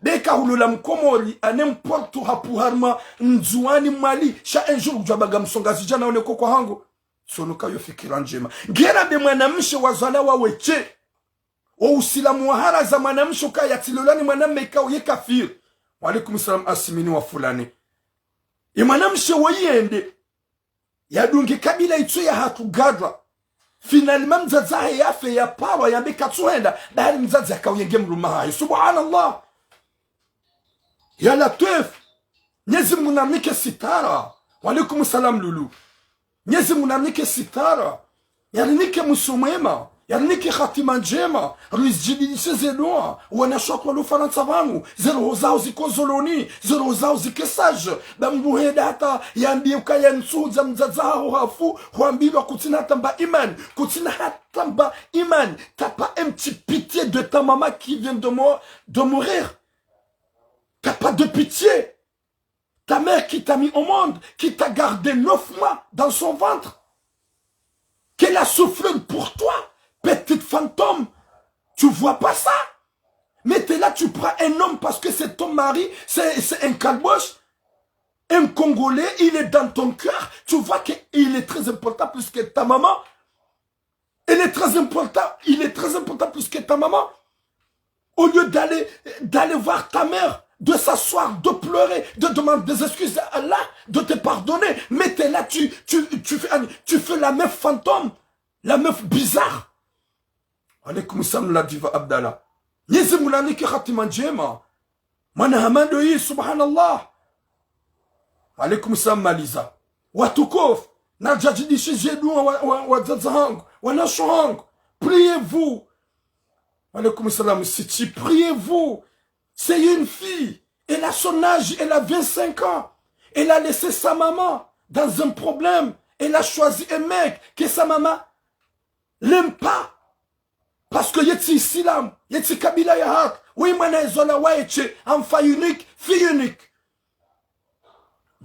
Beka hulola mkomori, à n'importe hapvo harumwa Ndzuwani, Mwali, sha un jour udjwa banga msongazidja na one koko hangu. Tsono kayo fikira ndjema. Ngena be mwanamshe wazalwa wawe she. Wo usilamu waharaza mwanamshe ukaya tsilolwa ni mwanamme ikao ye kafiri. Wa alaikum salam, Asimini wa fulani. Ye mwanamshe wo yende yadunge kabila itso ya hatru gadwa. Finalement mdzadze wahe yafe, yaparwa, yambe katsuhenda, bali mdzadze akao yenge mdrume wahahe. Subhanallah. Ya Latwif. Mnyezi Mungu narinike sitara. Wa alaikum salam, Lulu. Mnyezi Mungu narinike sitara. Yarinike mwiso mwema. Yarinike hatima ndjema. Rizidjibidishe ze dua. Wanashe watru walo Farantsa pvanu, ze roho zawo ziko zoloni, ze roho zawo zike sage. Ba mdru henda hata yambiye ukaya ntsuhu dja mdzadze wahaho hafu, hwambilwa kutsina hata mba imani, kutsina hata mba imani. T'as pas un petit pitié de ta maman qui vient de mor-, de mourir? T'as pas de pitié? Ta mère qui t'a mis au monde, qui t'a gardé neuf mois dans son ventre, qu'elle a souffert pour toi, petite fantôme, tu vois pas ça? Mais t'es là, tu prends un homme parce que c'est ton mari, c'est, c'est un kalbosh, un Congolais, il est dans ton cœur, tu vois qu'il est très important plus que ta maman. Il est très important, il est très important plus que ta maman. Au lieu d'aller, d'aller voir ta mère, de s'asseoir, de pleurer, de demander des excuses à Allah, de te pardonner, mais t'es là, tu, tu, tu fais, tu fais la meuf fantôme, la meuf bizarre. Wa alaikum salam, la diva Abdallah. Mnyezi Mungu narinike hatima ndjema. Mwana hama ndo yi, subhanallah. Wa alaikum salam, Maliza. Watukufu, naridjadjibidishe ze dua wa, wa, wadzadze wahangu, wanashe wahangu. Priez-vous. Wa alaikum salam, Siti, priez-vous. C'est une fille. Elle a son âge, elle a vingt-cinq ans. Elle a laissé sa maman dans un problème. Elle a choisi un mec que sa maman l'aime pas. Parce que ye tsi Islam, ye tsi kabila ya haki. Oui, mwana ezalwa waye she, enfant unique, fille unique.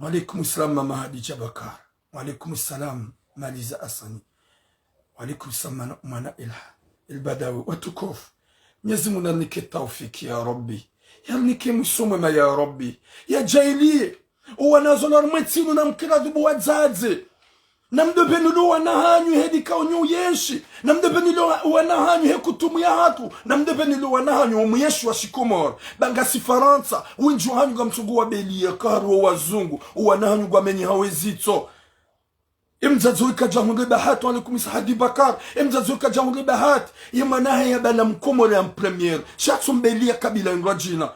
Wa alaikum salam, Mama Hadidja Bakar. Wa alaikum salam, Maliza Asani. Wa alaikum salam, mwana, mwana Ilha, El Badawi. Watukufu, Mnyezi Mungu narinike taufiki, ya Rabbi. Yarinike mwiso mwema, ya Rabbi. Yadjaaliye owana wazalwa harumwa entsi inu namkiradhibu wadzadze. Namdopvenule owana hanyu heli ikao nyi uyenshi. Namdopvenule owana hanyu he kutumu ya hatru. Namdopvenule owana hanyu omuyenshi wa shikomori. Ba ngasi Farantsa, wendji wahanyu ngamtsungu wabeliya, karu wo wazungu, owana hanyu ngwamenyeha wezitso. Emdzadze wo kadjahundre bahati, wa alaikum salam, Hadi Bakar. Emdzadze wo kadjahundre bahati. Ye mwana hahe yabala mkomori en première. Sha tsumbeliya kabila indrwadjina.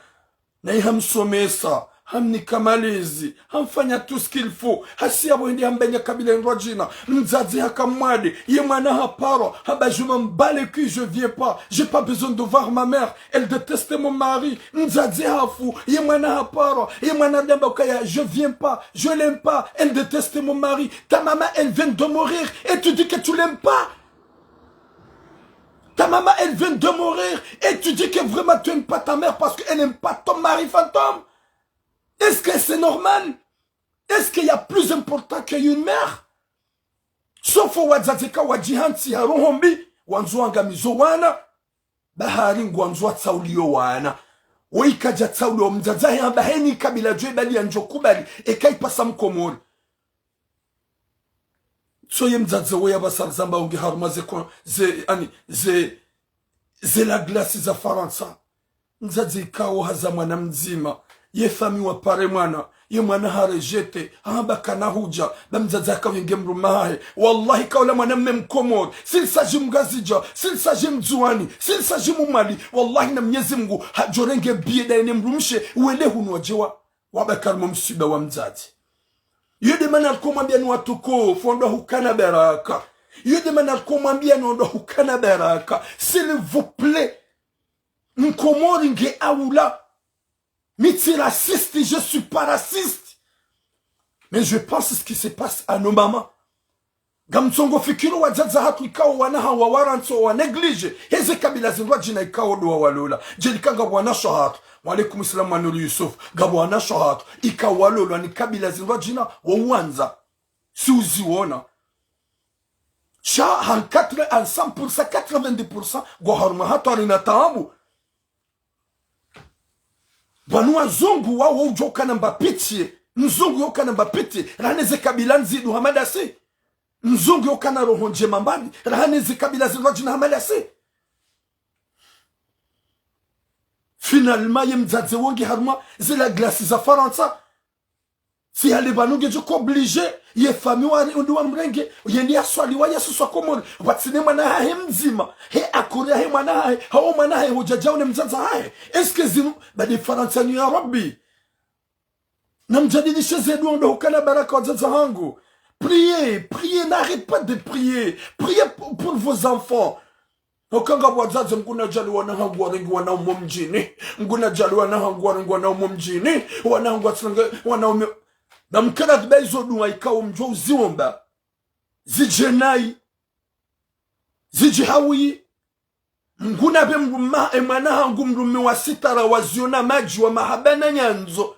Naye hamsomesa, hamnika malezi, hamfanya tout ce qu'il faut. Hasi yapvo hende hambaliya kabila indrwadjina. Mdzadze haka mwade, ye mwana haparwa, hamba je m'en bats les couilles, je viens pas. J'ai pas besoin de voir ma mère. Elle déteste mon mari. Mdzadze hafu, ye mwana haparwa, ye mwana hamba ukaya je viens pas, je l'aime pas, elle déteste mon mari. Ta maman, elle vient de mourir et tu dis que tu l'aimes pas. Ta maman, elle vient de mourir et tu dis que vraiment tu aimes pas ta mère parce qu'elle n'aime pas ton mari fantôme. Est-ce que c'est normal? Est-ce qu'il y a plus important qu'une mère? Sauf wadzadze ka wadjihantsi ha roho mbi, wandzo wangamize owana, bahari ngwandzo watsauliye owana. Wo ikadja tsauliya omdzadze wahe hamba heni kabila djo ibali yandjo kubali, eka ipvasa mkomori. Tso ye mdzadze wo yapvasa rizamba unge harumwa ze ko-, ze, ani, ze, ze la glace za Farantsa. Mdzadze ikao haza mwana mdzima. Ye famille wapare mwana. Ye mwana ha rejeté. Hamba kana hudja. Ba mdzadze akao yenge mdrume wahahe. Wallahi kaula mwanamme mkomori. S'il s'agit mngazidja. S'il s'agit mndzuwani. S'il s'agit mmwali. Wallahi na Mnyezi Mungu hadjorenge billet daye ne mdrumshe. Wele hunu wadjewa. Wabakari mo msiba wa mdzadze. Iyo nde mana narikomwambiyani watukufu, wandru hukana baraka. Iyo nde mana narikomwambiyani wandru hukana baraka. S'il vous plaît. Mkomori nge aula. Mi tsi raciste, je suis pas raciste. Mais je pense ce qui se passe à nos mamans. Ngamtsongo fikiri wadzadze hatru ikao wana hawo wawarantsi wa négligé. Heze kabila zindrwadjina ikao ndo wawalola. Djeli ka ngapvo wanashe hatru. Wa alaikum salam, Manulu Yusuf. Ngapvo wanashe hatru ikao walolwa ni kabila zindrwadjina wawandza. Si uziona. Sha ha quatre, à cent pour cent, quatre-vingt-dix pour cent, ngwa harumwa hatwari na taabu. Pvanu wazungu wawo udjo ukana mba pitié. Mzungu yo ukana mba pitié, raha ne ze kabila ndzidu hama dasi. Mzungu yo ukana roho ndjema mbapvi, raha ne ze kabila zindru wadjina hama dasi. Finalement, ye mdzadze wo nge harumwa ze la glace za Farantsa. Tsi hale pvanu ngedjo ka obligé, ye famille wa, undi wa mrenge, yende ya swaliwa ya suswa Komori, pvatsina mwana hahe mdzima, he akore hahe mwana hahe, hawo mwana hahe hudja djau ne mdzadze hahe. Est-ce que zinu, ba de Farantsa ni ya Rabbi. Namdjadilishe ze dua ndo hukana baraka wadzadze hangu. Priez, priez, n'arrête pas de prier. Priez pour, pour vos enfants. Hauka ngapvo wadzadze, Mngu nadjaanlie wana hangu warenge wana umo mdjini. Mngu nadjaanlie wana hangu warenge wana umo mdjini. Wana hangu watsirenge wana umo. Namkana tiba izo dua ikao mdjo uziomba. Zidje nayi. Zidje hawi. Mngu napve mdrume, e mwana hangu mdrume wa sitara wa ziona madji wa mahaba na nyandzo.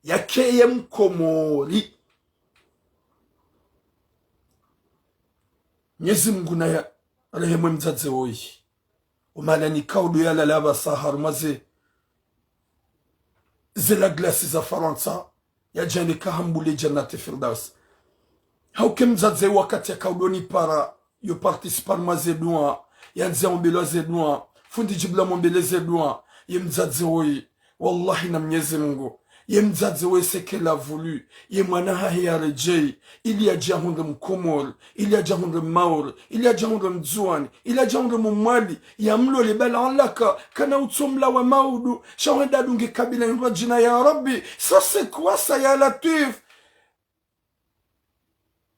Yake ye Mkomori. Mnyezi Mngu naya rehemu e mdzadze woyi. Omana nikao ndo yalala pvasa harumwa ze, ze la glace za Farantsa. Yadjaanlie ka hambulie Jannati Firdaus. Hauka e mdzadze wakati yakao ndo nipara, yo participer harumwa ze dua, yandzi yaombelwa ze dua, fundi Djibril yaombele ze dua, ye mdzadze woyi. Wallahi na Mnyezi Mngu. Ye mdzadze woyi, ce qu'elle a voulu. Ye mwana hahe yaredjeyi, ili yadje yahundre Mkomori, ili yadje yahundre Maore, ili yadje yahundre Mdzuwani, ili yadje yahundre Mmwali, yamlole bala alaka, kana utso mlawa maudu, sha hwenda adunge kabila hindru wadjina ya Rabbi. Ça c'est quoi ça, ya Latwif?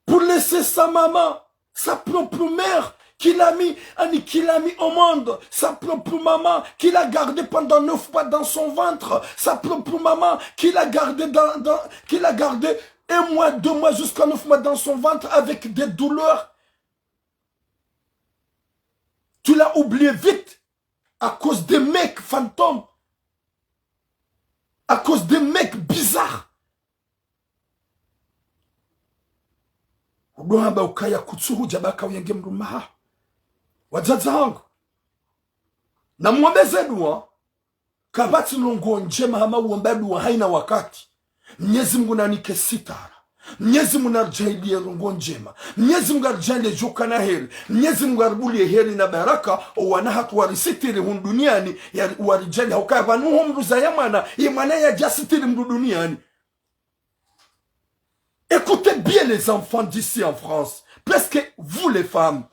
Pour laisser sa maman, sa propre mère, qu'il a mis, ani, qu'il a mis au monde, sa propre maman, qu'il a gardée pendant neuf mois dans son ventre, sa propre maman, qu'il a gardée dans, dans, qu'il a gardée un mois, deux mois, jusqu'à neuf mois dans son ventre avec des douleurs. Tu l'as oublié vite à cause des mecs fantômes, à cause des mecs bizarres. Udo hamba ukaya kutsuhudja ba ka uyenge mdrume haho. Wadzadze hangu, namuombe ze dua. Kapvatsi ndrongoo ndjema hama uomba dua haina wakati. Mnyezi Mngu nanike sitara. Mnyezi Mngu naridjaanlie ndrongoo ndjema. Mnyezi Mngu aridjaanlie djo ukana heri. Mnyezi Mngu aribulie heri na baraka. Owana hatru warisitiri hunu duniani, ya, waridjaanlie hukaya pvanu ho mdru zaya mwana, ye mwana yadja sitiri mdru duniani. Écoutez bien les enfants d'ici en France, parce que vous les femmes,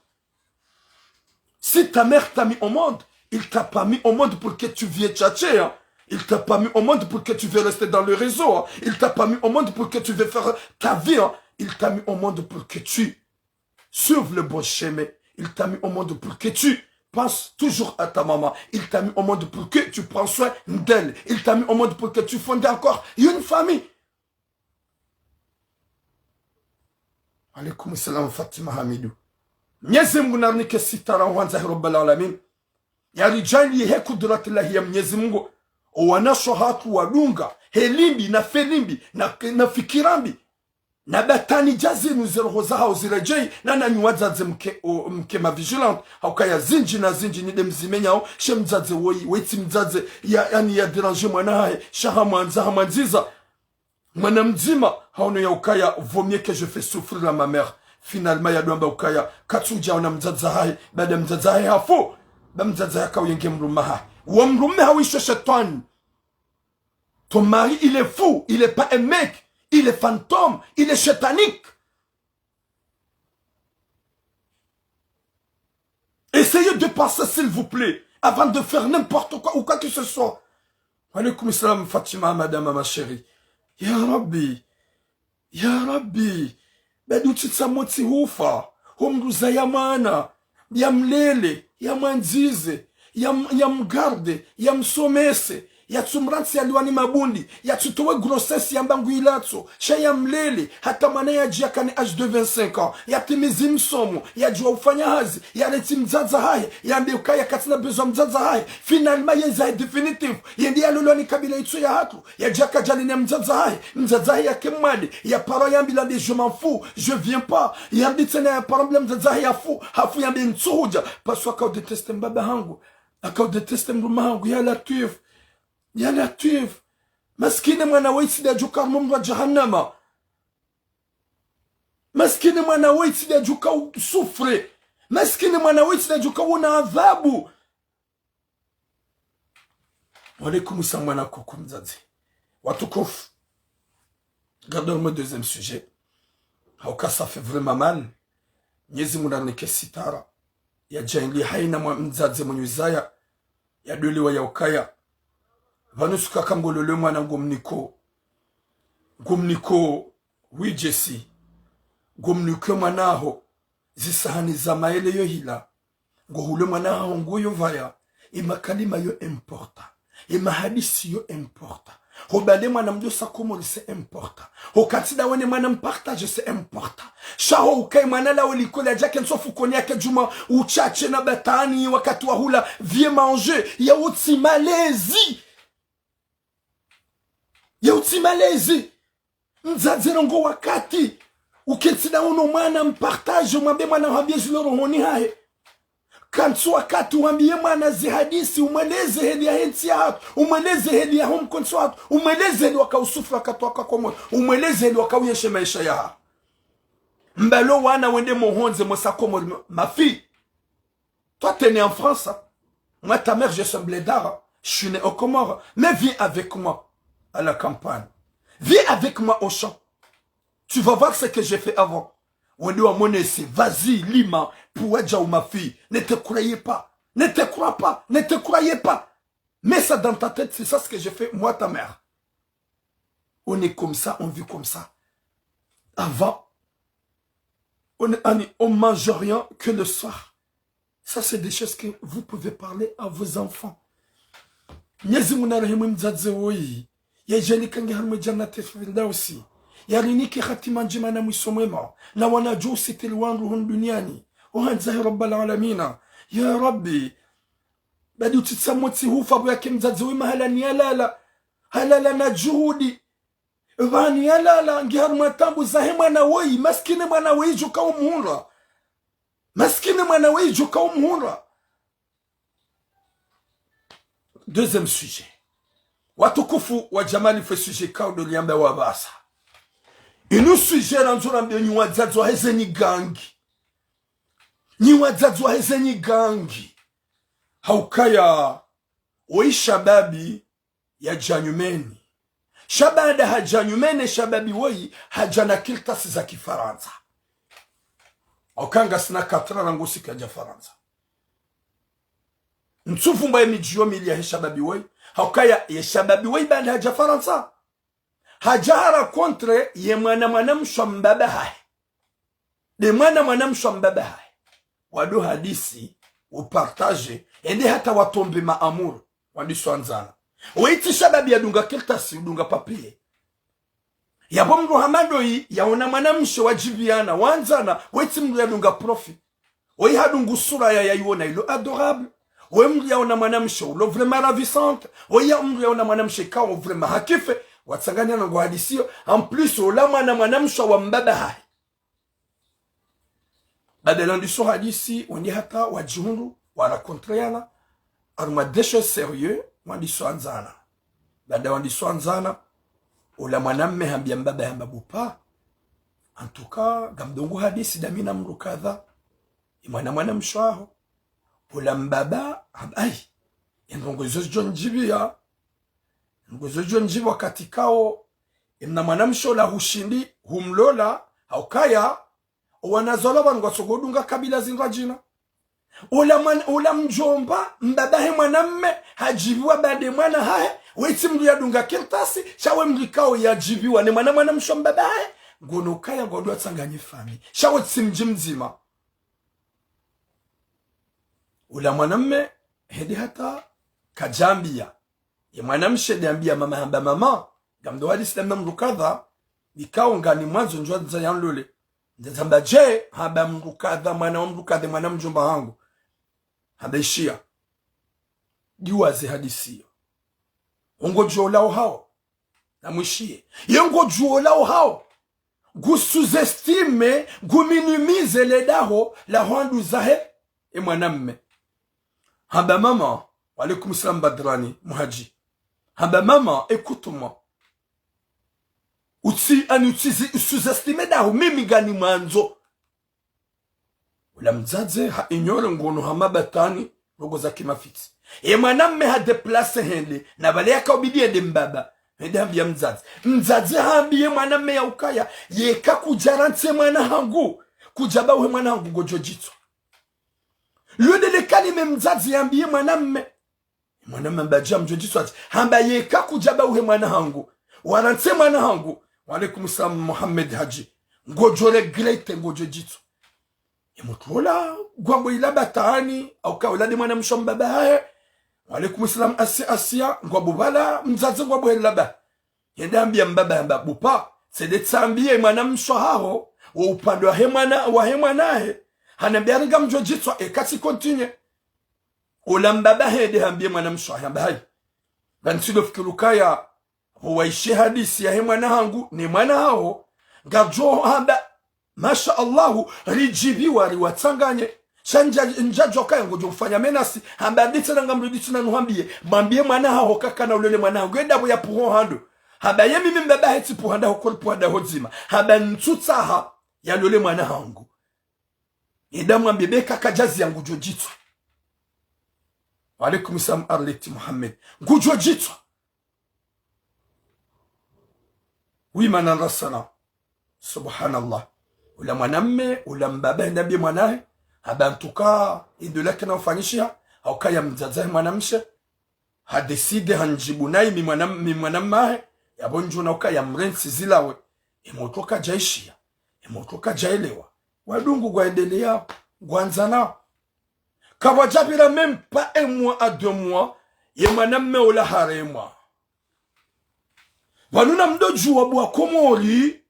si ta mère t'a mis au monde, il t'a pas mis au monde pour que tu viennes tchatcher, hein. Il t'a pas mis au monde pour que tu viennes rester dans le réseau, hein. Il t'a pas mis au monde pour que tu viennes faire ta vie, hein. Il t'a mis au monde pour que tu suives le bon chemin. Il t'a mis au monde pour que tu penses toujours à ta maman. Il t'a mis au monde pour que tu prends soin d'elle. Il t'a mis au monde pour que tu fondes encore une famille. Alaikum salam, Fatima Hamidu. Mnyezi Mngu narinike sitara hwandza he Rabbal Alamin. Yaridjaanlie he kudratillahi ya Mnyezi Mngu. Owanashe hatru wadunga, he limbi, na fe limbi, na, na fikira mbi. Na batani dja zinu ze roho zahao ziredjeyi, na nanyi wadzadze mke, o, mke ma vigilante. Haukaya zindji na zindji nyi nde mzimenyao, she mdzadze woyi, wetsi mdzadze, ya, yani ya déranger mwana hahe, sha hamwandza, hamwandziza. Mwana mdzima, haono ya ukaya, vaut mieux que je fais souffrir à ma mère. Finalement, yado amba ukaya, katsudja ona mdzadze hahe, baada mdzadze hahe hafu, ba mdzadze hahe ka uyenge mdrume hahe. Wo mdrume hawisho shetwani. Ton mari, il est fou, il est pas un mec, il est fantôme, il est shetanique. Essayez de penser, s'il vous plaît, avant de faire n'importe quoi ou quoi que ce soit. Wa alaykum salam, Fatima, madame, ma chérie. Ya Rabbi, ya Rabbi, badi utsitsa motsi hufa, ho mdru zaya mwana, yamlele, yamwandzize, yam-, yamgarde, yamsomese, yatsumrantsi yaliwa ni mabundi, yatsutowe grossesse yamba ngu ilatso, sha yamlele, hata mwana yadji yakane âge de vingt-cinq ans, yatimizi msomo, yadjuwa ufanya hazi, yaretsi mdzadze hahe, yambe ukaya katsina besoin mdzadze hahe, finalement yendza he définitif, yende yalolwa ni kabila itso ya hatru, yadja kadjali ne mdzadze hahe, mdzadze hahe yake mwade, yaparwa yambilwa mbe je m'en fous, je viens pas, yardi tsena yaparwa mbe mdzadze hahe yafu, hafu yambe ntsuhudja, parce que aka udéteste mbaba hangu, aka udéteste mdrume hangu, ya Latwif. Ya Latwif. Maskini mwana woyi tsi nde yadjoka harumwa omoro wa jahannama. Maskini mwana woyi tsi nde yadjoka usouffre. Maskini mwana woyi tsi nde yadjoka wona adhabu. Wa alaykum salam mwana kuku mdzadze. Watukufu. Gardons le deuxième sujet. Hauka ça fait vraiment mal. Mnyezi Mungu narinike sitara. Yadjaanli hayina mwa mdzadze mwenye uzaya. Yadoliwa ya ukaya. Pvanu suka ka ngololwe mwana ngomniko. Ngomniko widjesi. Ngomniko mwana haho. Zisahani za mayele yo hila. Ngohulwe mwana haho nguo yo pvaya. Emakalima yo important. Emahadisi yo important. Hobale mwana mdjo sa Komori c'est important. Hokati ndawe ne mwana mpartage c'est important. Sha ho ukaye mwana lawe likoli yadjake ntsofu koni yake djuma utsatse na batani wakati wa hula vieux manger. Yautsi malezi. Yautsi malezi. Mdzadze rongoa wakati. Uketsi ndawe no mwana mpartage, mwambe mwana hwambie zilo rohoni hahe. Kantsi wakati wambie mwana zihadisi, umweleze heli yahe ntsi yahatru, umweleze heli yaho mkontsi wahatru, umweleze heli waka usouffre wakati waka Komori, umweleze heli waka uyeshe maesha yahahe. Mbalo wana wende mohondze mosa Komori, ma fille. Toi, t'es né en France, hein. Moi, ta mère, je suis un blédard, hein. Je suis né aux Comores, hein. Mais viens avec moi à la campagne. Viens avec moi au champ. Tu vas voir ce que j'ai fait avant. Wende wamonese, vas-y, lima, pour wadja ou ma fille. Ne te croyez pas. Ne te crois pas. Ne te croyez pas. Mets ça dans ta tête, c'est ça ce que j'ai fait, moi, ta mère. On est comme ça, on vit comme ça. Avant, on, on, on mange rien que le soir. Ça, c'est des choses que vous pouvez parler à vos enfants. Mnyezi Mungu narehemu mdzadze woyi. Yadjaanli kange harumwa Jannatil Firdausi. Yarinike hatima ndjema na mwiso mwema. Na wana djo usitiri wandru hunu duniani. Ohandzahe Rabbal Alamina. Ya Rabbi. Badi utsitsa motsi hufa pvo yake mdzadze woyi mahalani yalala. Halala na juhudi. Pvanu yalala, nge harumwa taabu zahe mwana woyi, maskini mwana woyi djoka umhundra. Maskini mwana woyi djoka umhundra. Deuxième sujet. Watukufu wa Jamali fe sujet kao ndo liamba wa pvasa. Inu sujet randzo rambe nyi wadzadze wahe ze nyi gangi. Nyi wadzadze wahe ze nyi gangi. Haukaya, woyi shababi, yadja nyumeni. Sha baada hadja nyumeni, shababi woyi, hadja na kartasi za kifarantsa. Hauka ngasina quatre ans rangu siku yadja Farantsa. Ntsuvu mba ye midji yo mili yahe shababi woyi. Haukaya ye shababi woyi baada hadja Farantsa. Hadja ha rencontre ye mwana mwanamshe wa mbaba hahe. Nde mwana mwanamshe wa mbaba hahe. Wado hadisi, upartage, ende hata watombe ma amour, wandiso wandzana. Woyi tsi shababi yadunga kartasi, udunga papier. Yapvo mdru hama ndoyi, yaona mwanamshe wadjipviana, wandzana, woyi tsi mdru yadunga profil. Woyi hadungu sura ya, yayiona ilo adorable. Woyi mdru yaona mwanamshe ulo vraiment ravissante. Woyi ya mdru yaona mwanamshe kao vraiment hakife. Watsanganya na ngo hadisiyo. En plus, ola mwana mwanamshe wa mbaba hahe. Baada landiso hadisi, wende hata wadjihundru, wa rencontreana, harumwa des choses sérieux, wandiso wandzana. Baada wandiso wandzana, ola mwanamme hambia mbaba hamba bupa. En tout cas, ngamdungu hadisi ndami na mdru kadha. Ye mwana mwanamshe waho. Ola mbaba, hamba, ayi. Ye ndrongo izo zidjo ndjipviya. Ndrongo izo zidjo ndjipviya wakati kao. Ye mwana mwanamshe ola hushindi, humlola, haukaya. Owana zalwa pvanu ngwatso udunga kabila zindru djina. Ola mwan-, ola mdjomba, mbaba he mwanamme, hadjipviwa baada ye mwana hahe, woyi tsi mdru yadunga kartasi, sha woyi mdru kao yadjipviwa, ne mwana mwanamshe wa mbaba hahe, ngono kaya ngwandru watsanganye famiyi, sha woyi tsi mdji mdzima. Ola mwanamme, hende hata kadjambia. Ye mwanamshe nde ambia mama hamba mama, ngamdo hadisi ndami na mdru kadha, nikao ngani mwandzo ndjo ndza yanlole. Ndza zamba dje, hamba mdru kadha, mwana wa mdru kadha, mwana mdjomba hangu. Hamba ishiya. Diwaze hadisi iyo. Ongo djo lao hao. Na mwishiye. Ye ngo djo lao hao. Ngu sous-estime, ngu minimize le daho, la hwandru zahe, ye mwanamme. Hamba mama, wa alaykum salam Badrani, Muhadji. Hamba mama, écoute-moi. Utsi, ani utsi, utsizestime daho, mimi nganimwandzo. Ula mdzadze ha ignore ngono hama batwani, rogo za kimafitsi. Ye mwanamme ha déplacer hende, na pvale yaka ubidi yende mbaba. Hende hambiya mdzadze. Mdzadze hambiye mwanamme ya ukaya, yeka kudja rantse mwana hangu, kudja ba uhe mwana hangu ngodjo djitswa. Lwende le kalima mdzadze yambiye mwanamme. Mwanamme hamba djamdjo djitswa tsi. Hamba yeka kudja ba uhe mwana hangu, warantse mwana hangu. Wa alaikum salam Mohamed Hadji. Ngodjo regretter, ngodjo djitswa. Ye mutru ola ngwambo ila batwani, au ka ola nde mwanamshe wa mbaba hahe. Wa alaikum salam Asia, Asia, ngwambo pvala, mdzadze ngwambo hela ba. Yende hambiya mbaba hamba bupa, tsende tsambiye mwanamshe haho, wo upande wahe mwana, wahe mwana hahe. Hanambiya ringa mdjo djitswa, eka tsi continuer. Ola mbaba hende hambiye mwanamshe hahe hamba hayi. Ngantsido fikiri ukaya, pvo waishe hadisi yahe mwana hangu, ne mwana haho, ngadjo hamba, masha Allahu, ridjibiwa riwatsanganye. Sha ndja, ndjadjuwa kaya ngodjo ufanya menasi, hamba nditsi na ngamrudi tsina nuhambiye, mwambiye mwana haho kakana ulole mwana hangu, yenda pvo yapvuho hando. Hamba ye mimi mbaba hahe tsipvuha ndaho kori pvuha ndaho dzima. Hamba ntsutsaha, yalole mwana hangu. Yenda mwambiye beka kadjazi ya ngudjo djitswa. Wa alaikum salam Arlette Mohamed. Ngudjo djitswa. Oui, manandra sana. Subhanallah. Ula mwanamme, ula mbaba hende hambiye mwana hahe. Hamba en tout cas, indo lake na ufanyishiha, ha ukaya mdzadze hahe mwanamshe. Ha décider handjibu nayi mi mwana, mi mwanamme hahe. Yapvo ndjona ukaya mrentsi zilawe. Ye mutru kadjaishiya. Ye mutru kadjaelewa. Wadungu ngwaendeleyao. Ngwandzanao. Kapvwadjapvira même pas un mois à deux mois, ye mwanamme ola haremwa. Pvanu namdodjuwa bo wa Komori,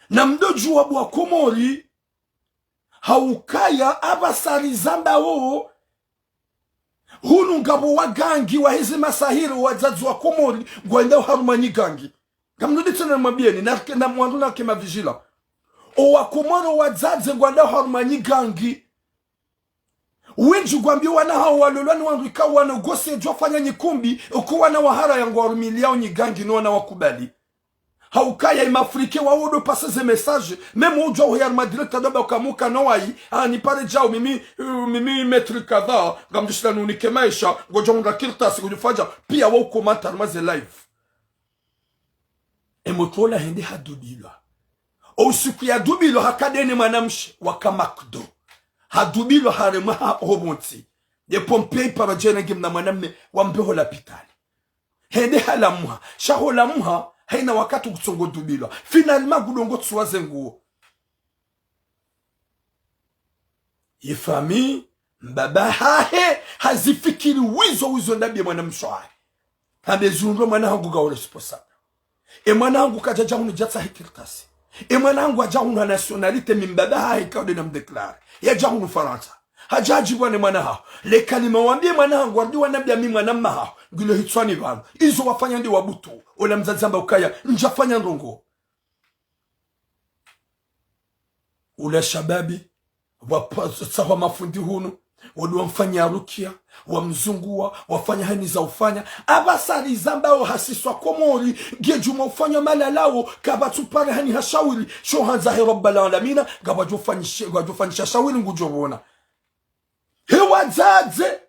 namdodjuwa bo wa Komori, ha ukaya apvasa rizamba wo, hunu ngapvo wagangi waheze masahiri, wadzadze wa Komori, ngwendao harumwa nyigangi. Ngamrudi tsena namwambiyeni, na, na mwandru nake ma vigilants. O wa Komori wadzadze ngwendao harumwa nyigangi. Wendji ngwambiyo wana hawo walolwa ni wandru ikao wana ugose djwa fanya nyikumbi, uko wana wa haraya ngwarumiliyao nyigangi no wana wakubali. Ha ukaya i ma Africains wawo ndo passer ze messages, même udjuwa uhe harumwa direct ndo hamba uka muka no wayi, ah, nipare djau mimi, uh, mimi mètre kadha, ngamdjushinda nunike maesha, ngodjo hundra kartasi, ngodjo fanya, piya wa ukomanta harumwa ze live. Ye mutru ola hende hadubilwa. O usiku yadubilwa haka ndeye ne mwanamshe, waka McDo. Hadubilwa haremwa ha, ho pvontsi. Nde pompier ipara djena nge mna mwanamme wambe ho lapitali. Hende halamha, sha holamha, hayina wakati kutsongo dubilwa. Finalement ngudongo tsuwa ze nguo. Ye famille, mbaba hahe, hazifikiri wizo wizo ndambiye mwanamshe wahe. Hambe zundro mwana hangu ngao responsable. Ye mwana hangu kadjadja hunu djatsaha kartasi. Ye mwana hangu hadja hunu ha nationalité mi mbaba hahe kao nde namdéclarer. Yadja hunu Farantsa. Hadja hadjibwa ne mwana haho. Le kalima wambiye mwana hangu, warudi wanambiya mi mwanamme haho. Ngilo hitswani pvanu. Izo wafanya nde wabutu. Ola mdzadze hamba ukaya, ndjafanya ndrongo. Ula shababi, wapvasa wa mafundi hunu, wadu wamfanya rukiya, wamzunguwa, wafanya hayina za ufanya. Apvasa rizambao hasiswa Komori, nge djuma ufanya malalao, kapvatsu pare hayina ha shawiri, sho handza he Rabbal Alamina, ngapvadjo fanyishe, ngapvadjo fanyisha shawiri ngudjo pvona. He wadzadze,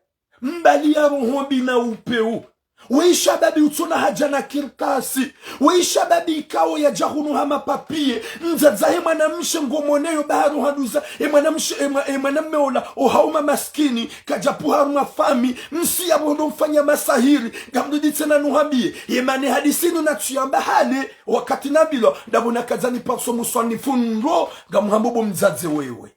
mbali ya roho mbi na upvewu. Weyi shababi utsona hadja na kartasi. Weyi shababi ikao yadja hunu ha mapapier. Mdzadze he mwanamshe ngomoneyo bahari handuza. Ye mwanamshe, ye mwa-, ye mwanamme ola, o hauma maskini, kadja pvuha harumwa famille, msi yapvo ndo mfanya masahiri. Ngamrudi tsena nuhambiye. Ye mana hadisi inu natsuyamba hale, wakati nabilwa, ndapvo nakadza nipvasa muswanifu ndro, ngamhambo bo mdzadze wewe.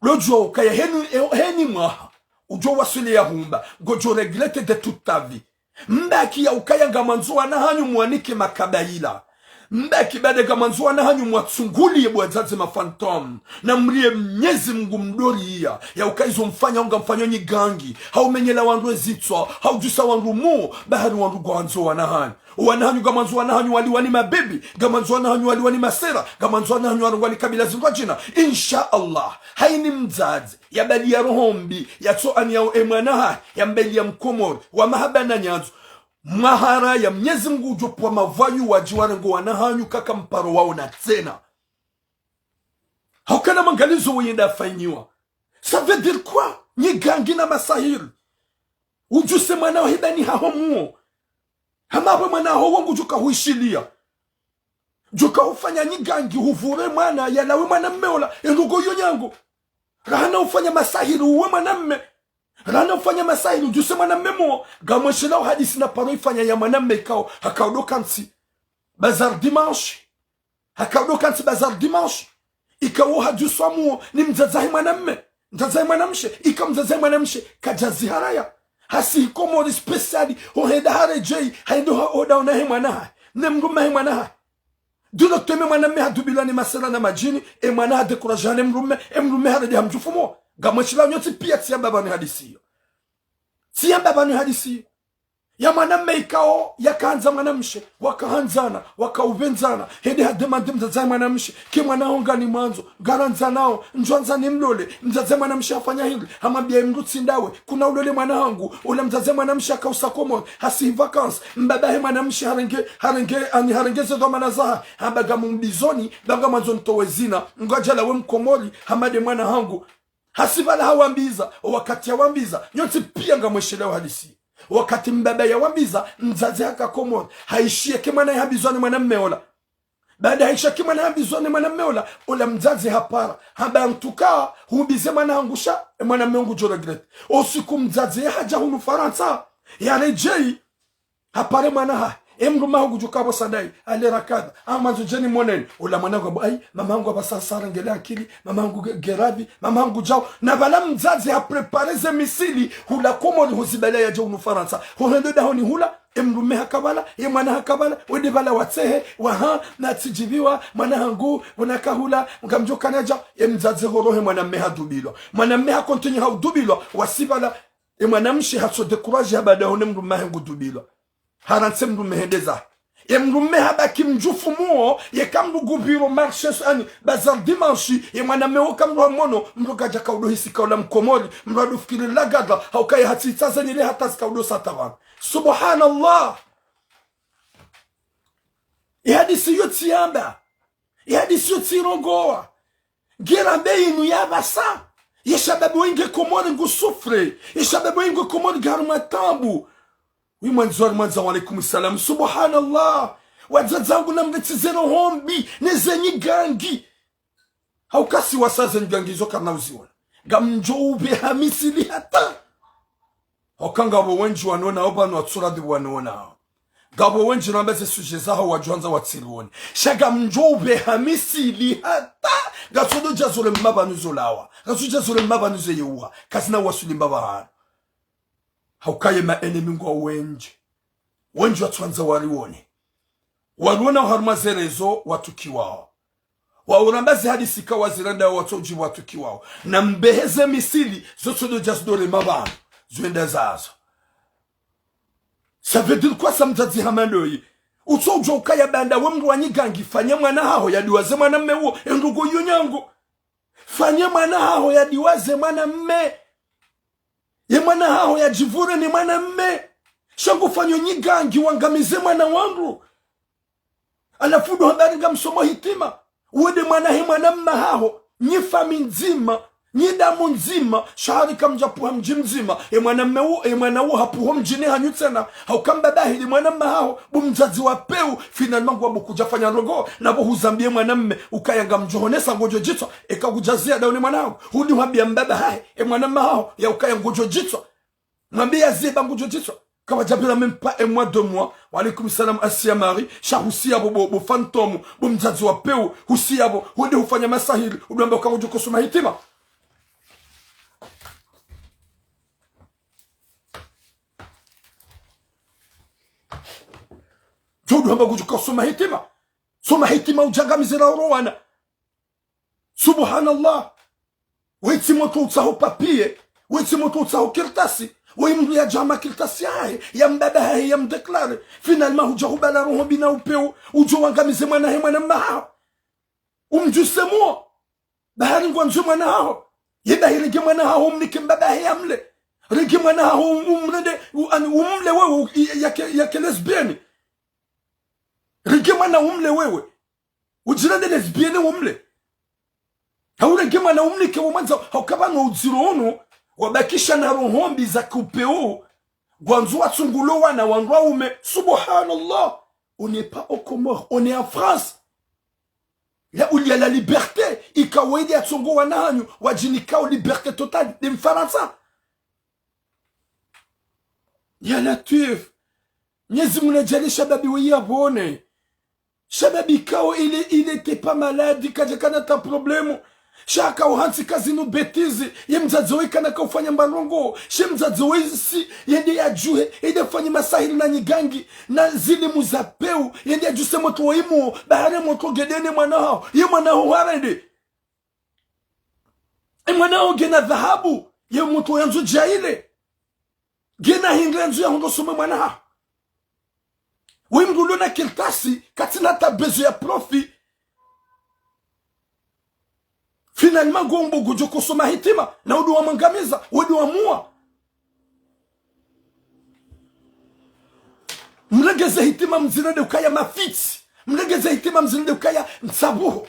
Lodjuwa ukaya heni, heni mwaha, udjo waswili ya humba, ngodjo regretter de toute ta vie. Mbaki ya ukaya ngamwandzo wana hanyu mwanike makabayila. Mbaki baada ngamwandzo wana hanyu mwatsunguliye bo wadzadze ma fantôme. Na mriye Mnyezi Mungu mdoriya. Ya uka izo mfanyao ngamfanyao nyi gangi. Hau menyela wandru ezitswa. Hau djusa wandru muo. Bahari wandru ngwandzo wana hanyu. Wana hanyu ngamwandzo wana hanyu waliwa ni mabibi. Ngamwandzo wana hanyu waliwa ni masera. Ngamwandzo wana hanyu warengwa ni kabila zindrwadjina. Insha Allah. Haini mdzadze. Ya bali ya roho mbi. Ya tso ani yao e mwana hahe. Ya mbeli ya mkomori. Wa mahaba na nyandzo. Mwahara ya Mnyezi Mungu udjo pvwa mavwayu wadji warenge wana hanyu kaka mparo waona tsena. Haukana mangalizo weyenda afanyiwa. Ça veut dire quoi? Nyi gangi na masahiri. Udjuse mwana wa hibani haho muo. Hama we mwana haho wo ngudjoka huishiliya. Djoka hufanya nyi gangi huvure mwana yalawe mwana mme ola. Endrongo iyo nyangu. Rahana ufanya masahiri uwe mwana mme. Rahana ufanya masahiri udjuse mwana mme muo. Ngamweshelao hadisi na paro ifanya ya mwana mme ikao. Haka udo kantsi. Bazar dimanche. Haka udo kantsi bazar dimanche. Ikao hadjuswa muo ni mdzadze hahe mwana mme. Mdzadze hahe mwana mshe. Ika mdzadze hahe mwana mshe. Kadjazi haraya. Hasi hi Komori spécial. Ho henda haredjei. Haendo ha oda ona he mwana hahe. Ne mdrume hahe mwana hahe. Directement mwana mme hadubilwa ni masera na madjini, e mwana ha découragé ne mdrume, e mdrume haredi ha mdjufu muo. Ngamweshilao nyontsi piya tsiyamba pvanu hadisi iyo. Tsiyamba pvanu hadisi iyo. Ya mwana mme ikao, yakandza mwana mshe, wakahandzana, wakaupvendzana, hende hademande mdzadze mwana mshe, ke mwana ho ngani mwandzo, ngarandzanao, ndjwandza ni mlole, mdzadze mwana mshe hafanya hindri, hamwambia e mdru tsi ndawe, kuna ulole mwana hangu, ula mdzadze mwana mshe hakausa Komori, hasi hi vacances, mbaba he mwana mshe harenge, harenge, ani harenge ze dhwamana zaha, hamba ngamumbizoni, ba ngamwandzo nitowe zina, ngwadjalawe mkomori, hama nde mwana hangu. Hasi pvala hawambiza, o wakati yawambiza, nyontsi piya ngamweshelao hadisi. Wakati mbaba yawambiza, mdzadze haka Komori, haishiya ke mwana yahambizwa ni mwana mme ola. Baada haishiya ke mwana hambizwa ni mwana mme ola, ola mdzadze hapara. Hamba en tout cas, humbize mwana hangu sha, e mwana mme ngudjo regretter. O usiku mdzadze yahadja hunu Farantsa, yaredjei, hapare mwana hahe. E mdrume haho ngudjo kapvo sadayi, ale rakadha. Amandzo djeni moneni. Ola mwana ngwambo, ayi, mama hangu apvasa sara ngele akili, mama hangu ge-, ngeravi, mama hangu djao. Na pvala mdzadze haprépare ze misili, hula Komori huzibala yadje hunu Farantsa. Ho hendo dahoni hula, e mdrume haka pvala, e mwana haka pvala, wende pvala watsehe, waha, na tsidjiviwa, mwana hangu, wona kahula, ngamdjo kana dja, e mdzadze horohe mwana mme hadubilwa. Mwana mme ha continué haudubilwa, wasi pvala, e mwana mshe hatso découragé hamba dahoni mdrume hahe ngudubilwa. Harantsi mdrume hende zahe. E mdrume habaki mdjufu muo, yeka mdru gupviro marché ani, bazar dimanche, e mwana mme wo ka mdru hamono, mdru kadja kaudo hisi kaula mkomori, mdru hado fikiri lagadha, haukaya hatsi itsaza nyile hata zikaudo sata pvanu. Subhanallah. E hadisi iyo tsiyamba. E hadisi iyo tsirongowa. Ngirambe inu yapvasa. Ye shababi wendji Komori ngu souffre. Ye shababi wendji Komori ngu harumwa tabu. Wi mwandzo, wa mwandzo, wa alaikum salam. Subhanallah. Wadzadze wangu namretse ze roho mbi, ne ze nyigangi. Hauka si wasa ze nyigangi zo karina uziona. Ngamdjo upveha misili hata. Hauka ngapvo wendji wanona, opvanu watsuradhi wanona. Ngapvo wendji namba ze sujet zaho wadjwandza watsirione. Sha ngamdjo upveha misili hata. Ngatsodo dja zole mapvanu zolawa. Ngatsodo dja zole mapvanu zeyeuha. Kazina wasuli mbapvahanu. Hauka ye ma ennemis ngwao wendji. Wendji watsuandza warione. Wariona oharumwa ze réseaux watukiwao. Wauramba ze hadisi ka waziranda watsodji watukiwao. Na mbehe ze misili, zo tsodo dja zidore mapvanu. Zwenda zazo. Ça veut dire quoi ça mdzadze hama ndoyi? Utsodjua ukaya banda we mdru wa nyigangi, fanya mwana haho yadiwaze mwana mme uwo, e ndrongo iyo nyangu. Fanya mwana haho yadiwaze mwana mme. Ye mwana haho yadjivure ni mwana mme. Sha ngufanyo nyigangi wangamize mwana wandru. Halafu ndo habari ngamsomo hitima. Wende mwana he mwana mme haho. Nyi fami ndzima. Nyi damu ndzima. Sha hari kamdjapvuha mdji mdzima. E mwana mme wo, e mwana wo hapvuho mdjini hanyu tsena. Hauka mbaba hili mwana mme haho. Bo mdzadze wa pewu. Finalement ngwambo kudjafanya ndrongo. Na bo huzambie mwana mme. Ukaya ngamdjohonesa ngodjo djitswa. Eka kudjazia dauni mwana haho. Hudi hwambia mbaba hahe. E mwana mme haho. Ya ukaya ngodjo djitswa. Mwambie yaziba ngudjo djitswa. Kawadjapvira même pas un mois, deux mois. Wa alaikum salam, Asia Marie. Sha husiya bo, bo, bo fantôme, bo mdzadze wa pewu. Husiya bo, wende hufanya masahiri. Udwamba uka ngudjo kosoma hitima. Djo udwamba ngudjo kosoma hitima. Soma hitima udjangamize ra oro wana. Subhanallah. Wetsi motro utsaho papier, wetsi motro utsaho kartasi, we mndru yadja hama kartasi yahahe, ya mbaba hahe, ya mdéclaré. Finalement, hudja hubala roho mbi na upeu, udjo wangamize mwana he mwana mma haho. Umdjuse muo, bahari ngwandzo mwana haho. Ye bahi renge mwana haho, umnike mbaba hahe yamle. Renge mwana haho, um-, umrende, u-, ani, umle wewe, u-, i-, yake, yake lesbienne. Renge mwana umle wewe. Udjirende lesbienne umle. Hau renge mwana umnike wo mwandzao, hauka pvanu udziro unu, wabakisha na roho mbi za kupeu, ngwandzo watsungule wana wandru waume. Subhanallah. On n'est pas aux Comores, on est en France. Là où il y a la liberté, ikao ede yatsongo wana hanyu, wadjinikao liberté totale, nde Mfarantsa. Ya Latwif. Mnyezi Mungu nadjaanlie shababi we yapvone. Shababi ikao il est, il était pas malade, kadjakana ta problème. Sha ikao hantsi ka zinu bêtise, ye mdzadze we kana ka ufanya mba ndrongo. She mdzadze we si, yende yadjuhe, yende yafanye masahiri na nyigangi, na zilimu za peu, yende yadjuse motro wa imu, bahari motro ngende ne mwana haho. Ye mwana haho harende. Ye mwana haho ngena dhahabu, ye motro yandzo djaile. Ngena hindri yandzo yahundre usome mwana haho. We mndru ulo na kartasi, katsina ta besoin ya profit. Finalement, ngombo ngudjo kosoma hitima, na udu wamwangamiza, udu wamuwa. Mrenge ze hitima mzirende ukaya mafitsi. Mrenge ze hitima mzirende ukaya ntsabuho.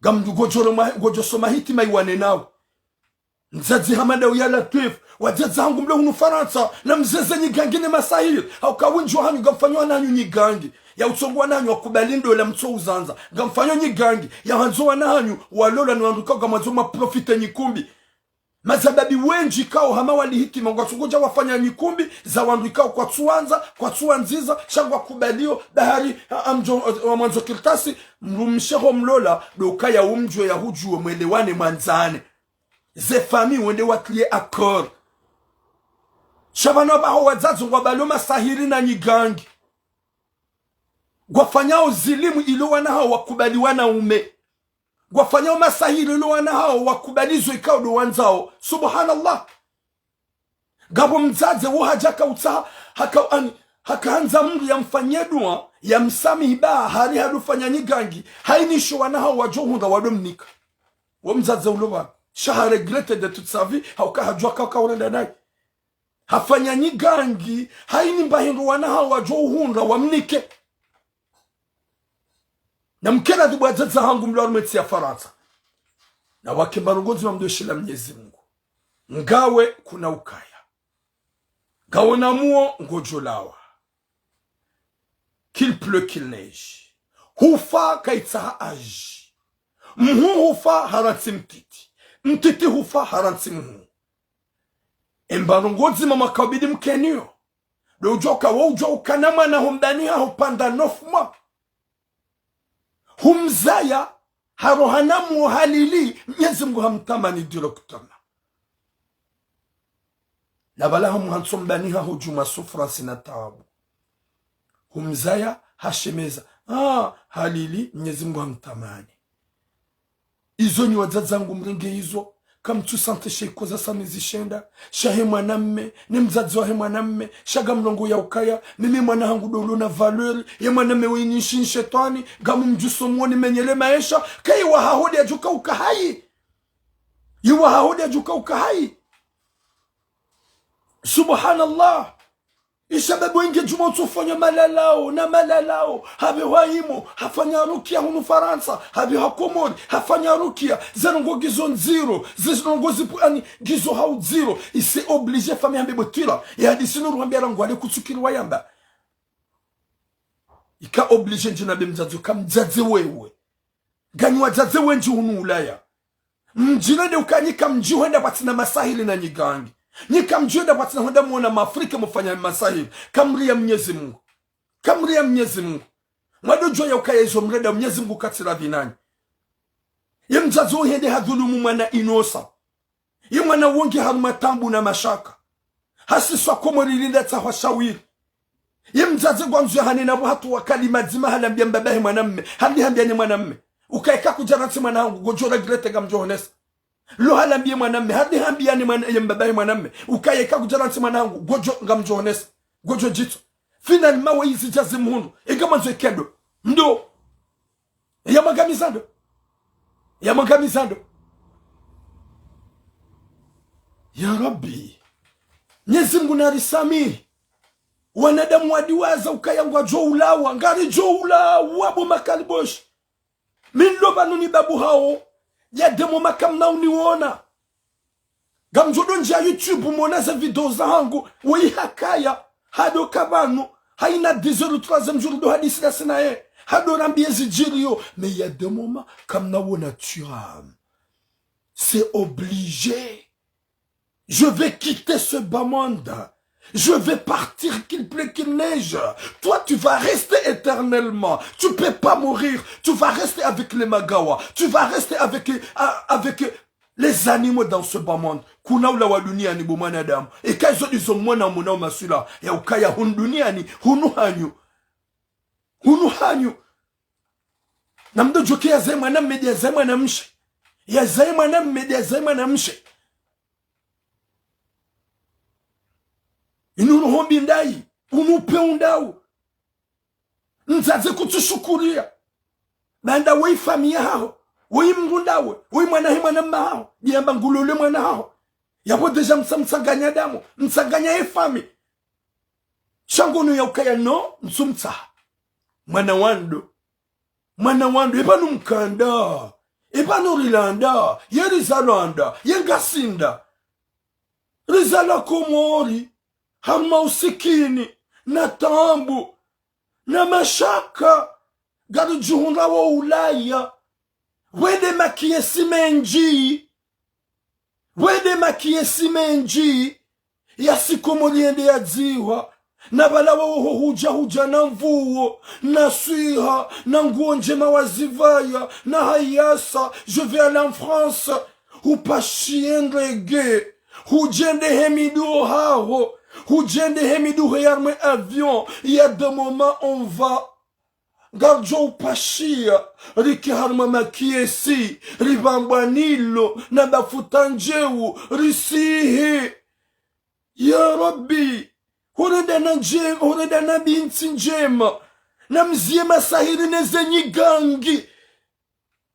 Ngamndru ngodjo roma, ngodjo soma hitima iwane nawo. Mdzadze hama ndawe ya Latwif, wadzadze hangu mle hunu Farantsa, na mzeze nyigangi ne masahiri. Hauka wendji wahanyu ngamfanyo wana hanyu nyigangi. Ya utsongo wana hanyu wakubali ndola mtso uzandza. Ngamfanyo nyigangi, ya handzo wana hanyu, walolwa ni wandru ikao ngamwandzo mwaprofite nyikumbi. Mashababi wendji ikao hama wali hitima, ngwatsungodja wafanya nyikumbi, za wandru ikao kwatsuwandza, kwatsuwandziza, sha ngwakubalio, bahari, a-, amdjo, wamwandzo kartasi, mrumshe ho mlola, ndo ukaya umdjuwe ya hudjuwe mwelewane mwandzane. Ze famille wende watlie accord. Sha pvanu apvaho wadzadze ngwabalio masahiri na nyigangi. Ngwafanyao zilimu ilo wana hawo wakubali wanaume. Ngwafanyao masahiri ilo wana hawo wakubali zo ikao ndo wandzao. Subhanallah. Ngapvo mdzadze wo hadja kautsaha, haka, ani, hakahandza mndru yamfanye dua, yamsamihi ba, hari hadufanya nyigangi, haini sho wana hawo wadjo hundra wado mnika. Wo mdzadze ulo pvanu. Sha ha regretter de toute sa vie, hauka hadjuwa ka, ka urenda naye. Hafanya nyigangi, haini mba hindru wana hawo wadjo uhundra wamnike. Na mkena dhibu wadzadze hangu mlo harumwa entsi ya Farantsa. Na wake mba ndrongo ndzima mdo shila Mnyezi Mungu. Ngawe kuna ukaya. Ngawe na muo ngodjo lawa. Qu'il pleut, qu'il neige. Hufa kaitsaha âge. Mhuu hufa harantsi mtiti. Mtiti hufa harantsi mhuu. Emba ndrongo ndzima mwakabidi mkeniyo. Ndo udjo ka, wo udjo ukana mwana ho mbani haho pendant neuf mois. Humzaya, haroha na muo halili, Mnyezi Mungu hamtamani directement. Na pvala hamuhantso mbani haho djuma souffrance na taabu. Humzaya, hashemeza. Ah, halili, Mnyezi Mungu hamtamani. Izo nyi wadzadze hangu mrenge izo, kamtsu sentir sha ikoza sami zishenda, sha he mwanamme, ne mdzadze wa he mwanamme, sha ngamlongo ya ukaya, mimi mwana hangu ndo ulo na valeur, ye mwanamme we nyishi ni shetwani, ngamumdjuso muo ni menyele maesha, ka iwa haho nde yadjuka uka hayi. Iwa haho nde yadjuka uka hayi. Subhanallah. Ishababi wendji djuma utsofanya malalao, na malalao. Hapvehwa imo, hafanya rukia hunu Farantsa, hapvehwa Komori, hafanya rukia, ze ndrongo ngizo ndziro, ze ndrongo zipu, ani, ngizo ha udziro. Ise obligé famille hambe botila, ya hadisi no ruhambia rangu ale kutsukiri wayamba. Ika obligé ndjina be mdzadze, ka mdzadze wewe. Nganyi wadzadze wendji hunu Ulaya. Mdjirende uka nyi kamdji hwenda pvatsina masahiri na nyigangi. Nyi kamdji hwenda pvatsina hwenda muona Maafrika mufanya masahiri. Kamria Mnyezi Mungu. Kamria Mnyezi Mungu. Mwado djuwa ya ukaya izo mrenda Mnyezi Mungu katsi radhi nanyi. Ye mdzadze uhende hadhulumu mwana inosa. Ye mwana wo nge harumwa taabu na mashaka. Hasiswa Komori rinda tsahwa shawiri. Ye mdzadze ngwandzo ya hanena pvo hata wakati mdzima halambiya mbaba he mwanamme. Hambi hambiya ne mwanamme. Ukaya eka kudja rantsi mwana hangu, ngodjo regretter ngamdjo honesa. Lo halambiya mwanamme, hadi hambiya ne mwana, ye mbaba he mwanamme. Ukaya eka kudja rantsi mwana hangu, ngodjo ngamdjo honesa. Ngodjo djitso. Finalement, we izi djazi mhundru. Eka mwandzo ikendo. Ndo. Ya mwangamiza ndo. Ya mwangamiza ndo. Ya Rabbi. Mnyezi Mngu narisamihi. Wanadamu wadiwaza ukaya ngwadjo ulawa. Ngaridjo ulawa bo makaliboshi. Mi nilo pvanu ni babu hawo. Ya demo makamna uniwona. Ngamdjo do ndjia YouTube mwona ze video zahangu, weyi hakaya, hado ka pvanu, hayina dix heures, troisième jour do hadisi dasi naye, hado rambiye zidjiriyo, mais il y a des moments, kamna wona tu as. C'est obligé. Je vais quitter ce bas monde. Je vais partir, qu'il pleut, qu'il neige. Toi, tu vas rester éternellement. Tu peux pas mourir. Tu vas rester avec les magawa. Tu vas rester avec, euh, avec les animaux dans ce bas monde. Kuna ulawa duniani bo mwanadamu. Eka izo ndizo mwona muna umaswila. Ya ukaya hunu duniani, hunu hanyu. Hunu hanyu. Na mdo djoke ya zaye mwanamme, ya zaye mwanamshe. Ya zaye mwanamme, ya zaye mwanamshe. Inu roho mbi ndayi, unu upe undawu. Mdzadze kutsushukuriya. Baanda weyi famiyi yahaho, weyi mdru ndawe, weyi mwana he mwana mma haho, diyamba ngulole mwana haho. Yapvo déjà mtsa-, mtsanganya damu, mtsanganya ye famiyi. Sha ngono ya ukaya no, ntsumtsaha. Mwana wandru. Mwana wandru, epvanu mkanda. Epvanu rilanda, ye rizalwa nda, ye ngasi nda. Rizalwa Komori, harumwa usikini, na taabu, na mashaka, ngaridjihundrawo Ulaya. Wende makiyesi mendji. Wende makiyesi mendji, ya sikomori yende ya dzihwa, na pvala wawo ho hudja hudja na mvuwo, na swiha, na nguwo ndjema wazipvaya, na hayasa, je vais aller en France, hupashiye ndege, hudjende he miduho haho, hudjende he miduho ya harumwa avion, il y a des moments on va Ngaridjo upashiya, rike harumwa makiyesi, ripvambwa nilo, na bafuta ndjewu, risihi. Ya Rabbi, hurenda na ndje-, hurenda na bintsi ndjema, na mziye masahiri ne ze nyigangi.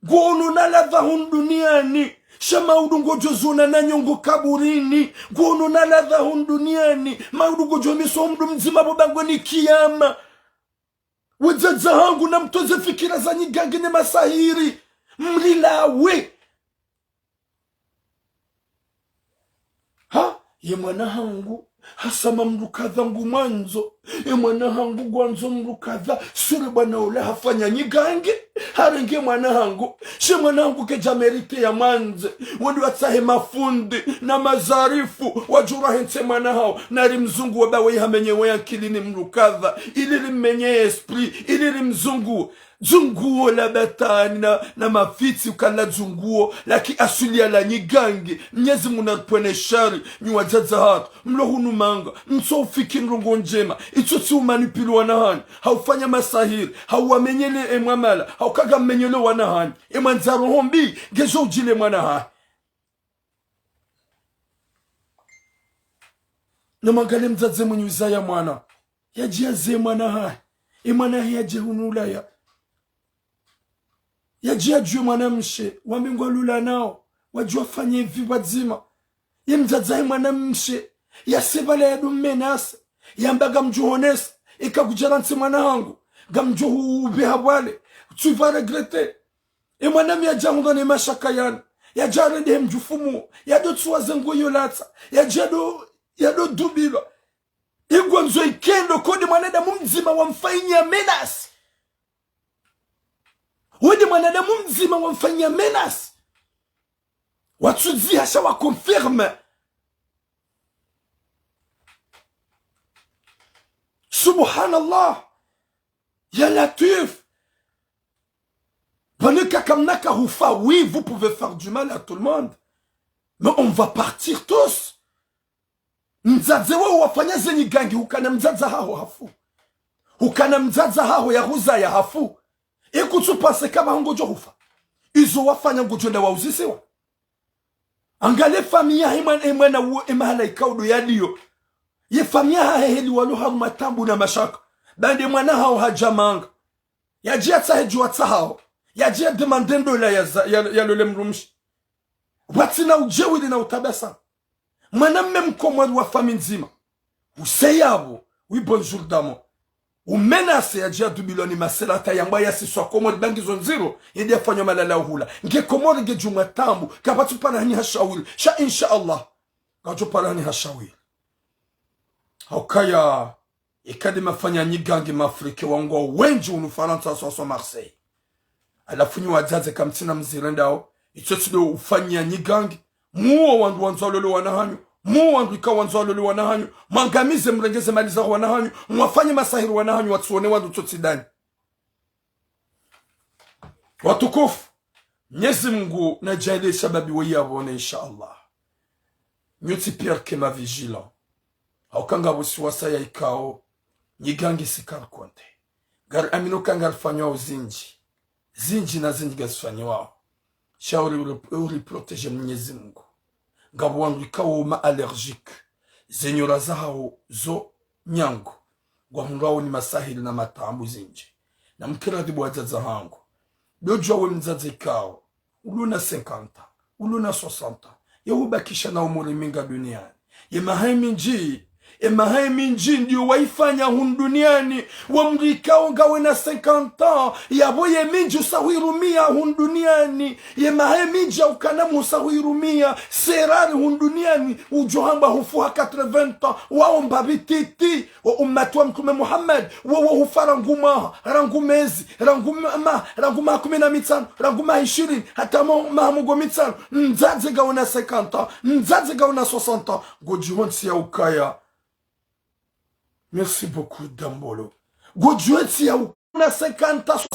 Ngono na ladha hunu duniani, sha maudu ngodjo zona na nyongo kaburini. Ngono na ladha hunu duniani, maudu ngodjo miso mdru mdzima bo bangweni kiyama. Wadzadze hangu, na mtoze fikira za nyigangi ne masahiri. Mlilawe. Ha, ye mwana hangu, hasama mdru kadha ngumwandzo. Ye mwana hangu ngwandzo mdru kadha, sure bwana ula hafanya nyigangi. Harenge mwana hangu. She mwana hangu kedja mérité ya mwandze. Wende watsahe mafundi na mazarifu, wadjura hentse mwana hawo, nari mzungu wa bawe hamenye we ankili ni mdru kadha, ili rimmenye esprit, ili rimzungu. Dzunguo la batwani na, na mafitsi ukala dzunguo, laki aswili ya la nyigangi. Mnyezi Mungu naripvwene shari, nyi wadzadze hatru, mlo hunu manga, mtso ufiki ndrongo ndjema, itso tsi umanipili wana hanyu, haufanya masahiri, hauwamenyele emwamala, haukaga mmenyele wana hanyu, emwandza roho mbi, ngedjo udjile mwana hahe. Na mwangalie mdzadze mwenye uzaya mwana. Yadje yazeye mwana hahe. Ye mwana hahe yadje hunu Ulaya. Yadje yadjuwe mwanamshe, wambe ngwalula nao. Wadjuwa fanye vi pvwadzima. Ye mdzadze hahe mwanamshe, yasepvala yado mmenase. Yamba ngamdjo honesa. Eka kudja rantsi mwana hangu, ngamdjo hupveha pvwale. Tu vas regretter. Ye mwanamme yadja hundra ne mashaka yanu, yadja rendehe mdjufumu, yado tsuwa ze nguo yo latsa, yadja do, yado dubilwa. Ye ngwandzo ikendo, kode mwanadamu mdzima wamfanyia menace. Wede mwanadamu mdzima wamfanyia menace. Watsudziha sha wa confirme. Subhanallah. Ya Latwif. Pvanu eka kamna ka hufa, oui, vous pouvez faire du mal à tout le monde. Mais on va partir tous. Mdzadze waho wafanya ze nyigangi hukana mdzadze haho hafu. Hukana mdzadze haho yahuzaya hafu. Ikutsu panse kama ngodjo hufa. Izo wafanya ngodjo enda wauzisiwa. Angalia famiyi yahe mwana, e mwana uwo, e mahala ikao ndo yaliyo. Ye famiyi yahahe heli walo harumwa taabu na mashaka. Bande mwana haho hadja manga. Yadje yatsahe djo watsahao. Yadje yademande ndola ya za-, ya, ya lole mdrumshe. Watsina udjeuri na utabasamu. Mwanamme mkomori wa famiyi ndzima. Use yapvo, oui, bonjour damo. Umenase yadje yadubilwa ni masela hata yambwa yasiswa Komori ba ngizo ndziro, yende yafanywa malala uhula. Nge Komori ngedjo mwa taabu, kapvatsu pvala hanyi ha shawiri. Sha insha Allah. Ngadjo pvala hanyi ha shawiri. Haukaya, ikadi mafanya nyigangi mafrike wangwa wendji hunu Farantsa, haswa haswa Marseille. Halafu nyi wadzadze kamtsina mzirendao, itso tsi ndo ufanya nyigangi, muwo wandru wandzo walole wana hanyu, muwo wandru ikao wandzo walole wana hanyu, mwangamize mrengeze mali zaho wana hanyu, mwafanye masahiri wana hanyu, watsuone wandru tsotsi dani. Watukufu, Mnyezi Mungu nadjaaliye shababi weyi yapvone, insha Allah. Nyi tsi pire que ma vigilants. Hauka ngapvo siwasa ya ikao, nyigangi si karikonde. Ngari amino ka ngarifanywao zindji. Zindji na zindji ngazifanyiwao. Sha uri, uri, uri protégé Mnyezi Mungu. Ngapvo wandru ikao ma allergiques. Ze nyora zahao zo nyangu. Ngwahundrao ni masahiri na mataabu zindji. Na mkiradhi bo wadzadze hangu. Ndo djuwa we mdzadze ikao. Ulo na cinquante ans, ulo na soixante ans, ye ubakisha na umuri minga duniani. Ye maha mindji, ye maha mindji ndiyo waifanya hunu duniani, wa mdru ikao ngawe na cinquante ans, yapvo ye mindji usa huirumia hunu duniani, ye maha mindji ya ukana musa huirumia, serari hunu duniani, udjo hamba hufu ha quatre-vingts ans, waomba pvi titi, wo umati wa Mtrume Muhammad, wo, wo hufa rangu mwaha, rangu mezi, rangu ma-, ma-, rangu maha kume na mitsanu, rangu maha ishirini, hata mo-, maha mengo mitsanu, mdzadze ngawe na cinquante ans, mdzadze ngawe na soixante ans, ngodjiho ntsi ya ukaya. Merci beaucoup, Dambolo. Ngodjiho ntsi ya ukaya na cinquante ans,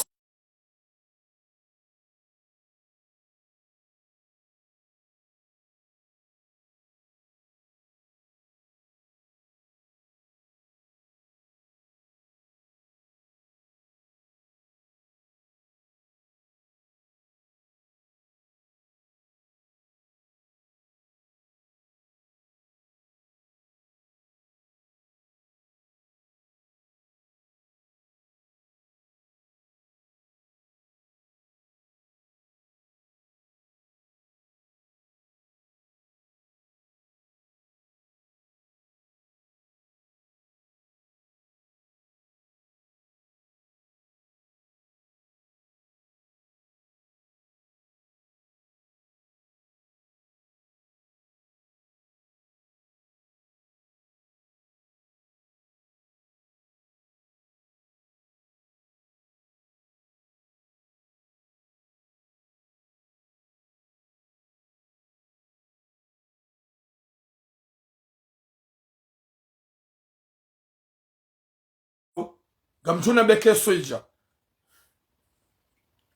Ngamdjo na be question idja.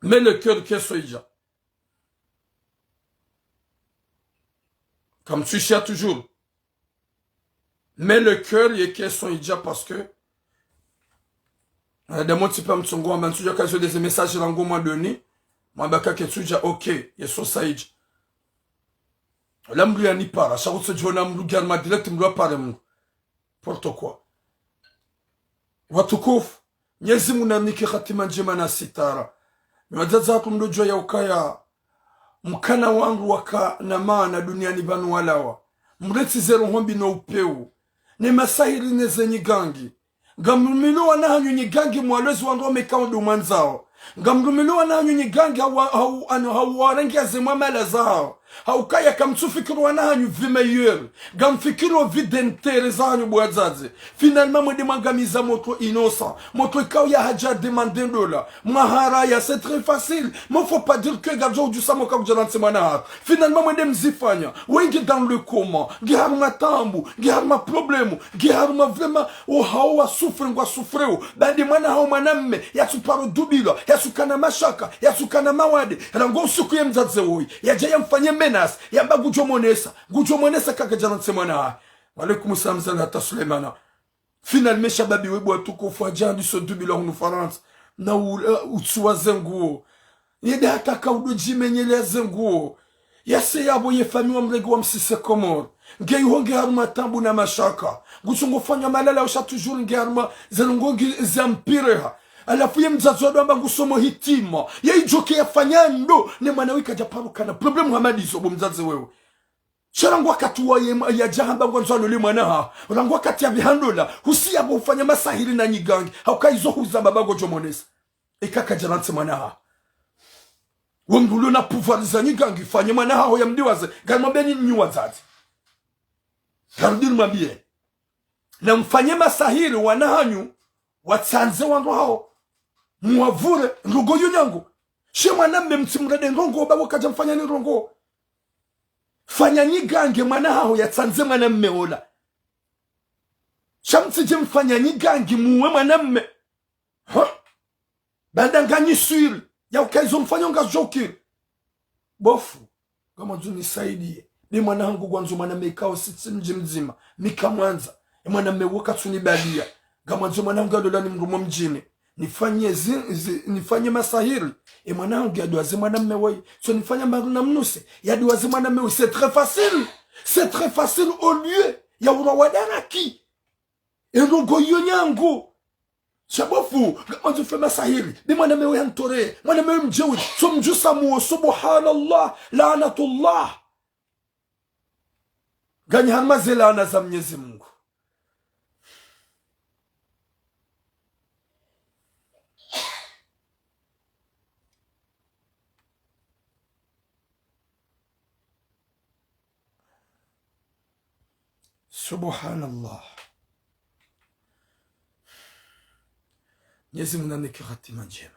Mais le cœur question idja. Kamtsuishiya toujours. Mais le cœur ye question idja parce que, euh, de mon type mtsongo wa mantsudja kazo des messages rangu mwa doni. Mwa baka ketsudja, ok, ye sosa idja. La mdru ya nipara, sha kutso djona mdru garma direct mdru apare mdru. N'importe quoi. Watukufu, Mnyezi Mungu narinike hatima ndjema na sitara. Nyi wadzadze hatru mdodjuwa ya ukaya, mkana wandru waka na maana duniani pvanu walawa. Mretsi ze roho mbi no upvewu. Ne masahiri ne ze nyigangi. Ngamrumilo wana hanyu nyigangi mwalwezi wandru wamekao ndo mwandzao. Ngamrumilo wana hanyu nyigangi hawa-, hau-, anu hauwarenge ze mwamala zahao. Haukaya kamtsufikiri wana hanyu vie meilleure. Ngamfikiri o vie d'intérêt zahanyu bo wadzadze. Finalement, mwende mwangamiza motro innocent. Motro ikao ya hadja demande ndola. Mwaharaya, c'est très facile. Mais faut pas dire que ngadjo udjusa moka kudjana ntsi mwana hatru. Finalement, mwende mzifanya. Wenge dans le coma. Nge harumwa taabu. Nge harumwa problème. Nge harumwa vraiment. O hao wa souffre ngwa souffreo. Bande mwana hao mwanamme. Yatsuparo dubilwa. Yatsukana mashaka. Yatsukana mawade. Rangu usiku ye mdzadze woyi. Yadja yamfanye menace. Yamba ngudjo monesa. Ngudjo monesa kaka djana ntsi mwana hahe. Wa alaikum salam zana hata Suleimana. Finalement, shababi we bo watukufu, hadja handiso dubilwa hunu Farantsa. Na u-, eh, utsuwa ze nguo. Yende hata ka udo djimenyelea ze nguo. Yase yapvo ye famiyi wamrenge wamsise Komori. Nge iho nge harumwa taabu na mashaka. Nguso ngofanya malala usha toujours nge harumwa ze ndrongoo ngi za mpireha. Halafu ye mdzadze wado amba ngusomo hitima. Ye idjoke yafanya ndo. Ne mwana we kadja paro kana problème hama ndizo bo mdzadze wewe. Sha rangu wakati waye ma-, yadja hamba ngwandzo alole mwana haho. Rangu wakati yapvihandula. Husiya bo ufanya masahiri na nyigangi. Hauka izo huza baba ngodjo monesa. Eka kadja rantsi mwana haho. We mndru ulo na pouvoir za nyigangi, fanye mwana haho ya mdiwaze. Ngari mwambeni nyi wadzadze. Ngarudi nimwambie. Na mfanye masahiri wana hanyu, watsandze wandru hawo. Muwavure, ndrongoo yo nyangu. She mwanamme mtsimrende ndrongoo, babo kadja mfanya ni ndrongoo. Fanya nyigangi mwana haho yatsandze mwanamme ola. Sha mtsidje mfanya nyigangi muwe mwanamme. Ha? Baanda nganyi swiri, ya uka izo mfanya ngazokiri. Bo fundi, ngamwandzo nisaidiye. Nde mwana hangu ngwandzo mwanamme ikao sitsi mdji mdzima. Mi kamwandza. E mwanamme wo katsunibaliya. Ngamwandzo mwana hangu yalolwa ni mndru mo mdjini. Nifanye zi, zi, nifanye masahiri. E mwana hangu yadiwaze mwanamme woyi. So nifanya maru na mnuse. Yadiwaze mwanamme woyi. C'est très facile. C'est très facile au lieu ya urwa wa daraki. E ndrongoo yo nyangu. Sha bo fundi, ngamwandzo fanye masahiri. Nde mwanamme we hantore. Mwanamme we mdjeuri. So mdjusa muo, subhanallah. Laanatullah. Nganyi harumwa ze laana za Mnyezi Mungu. Subhanallah. Mnyezi Mungu nanike hatima ndjema.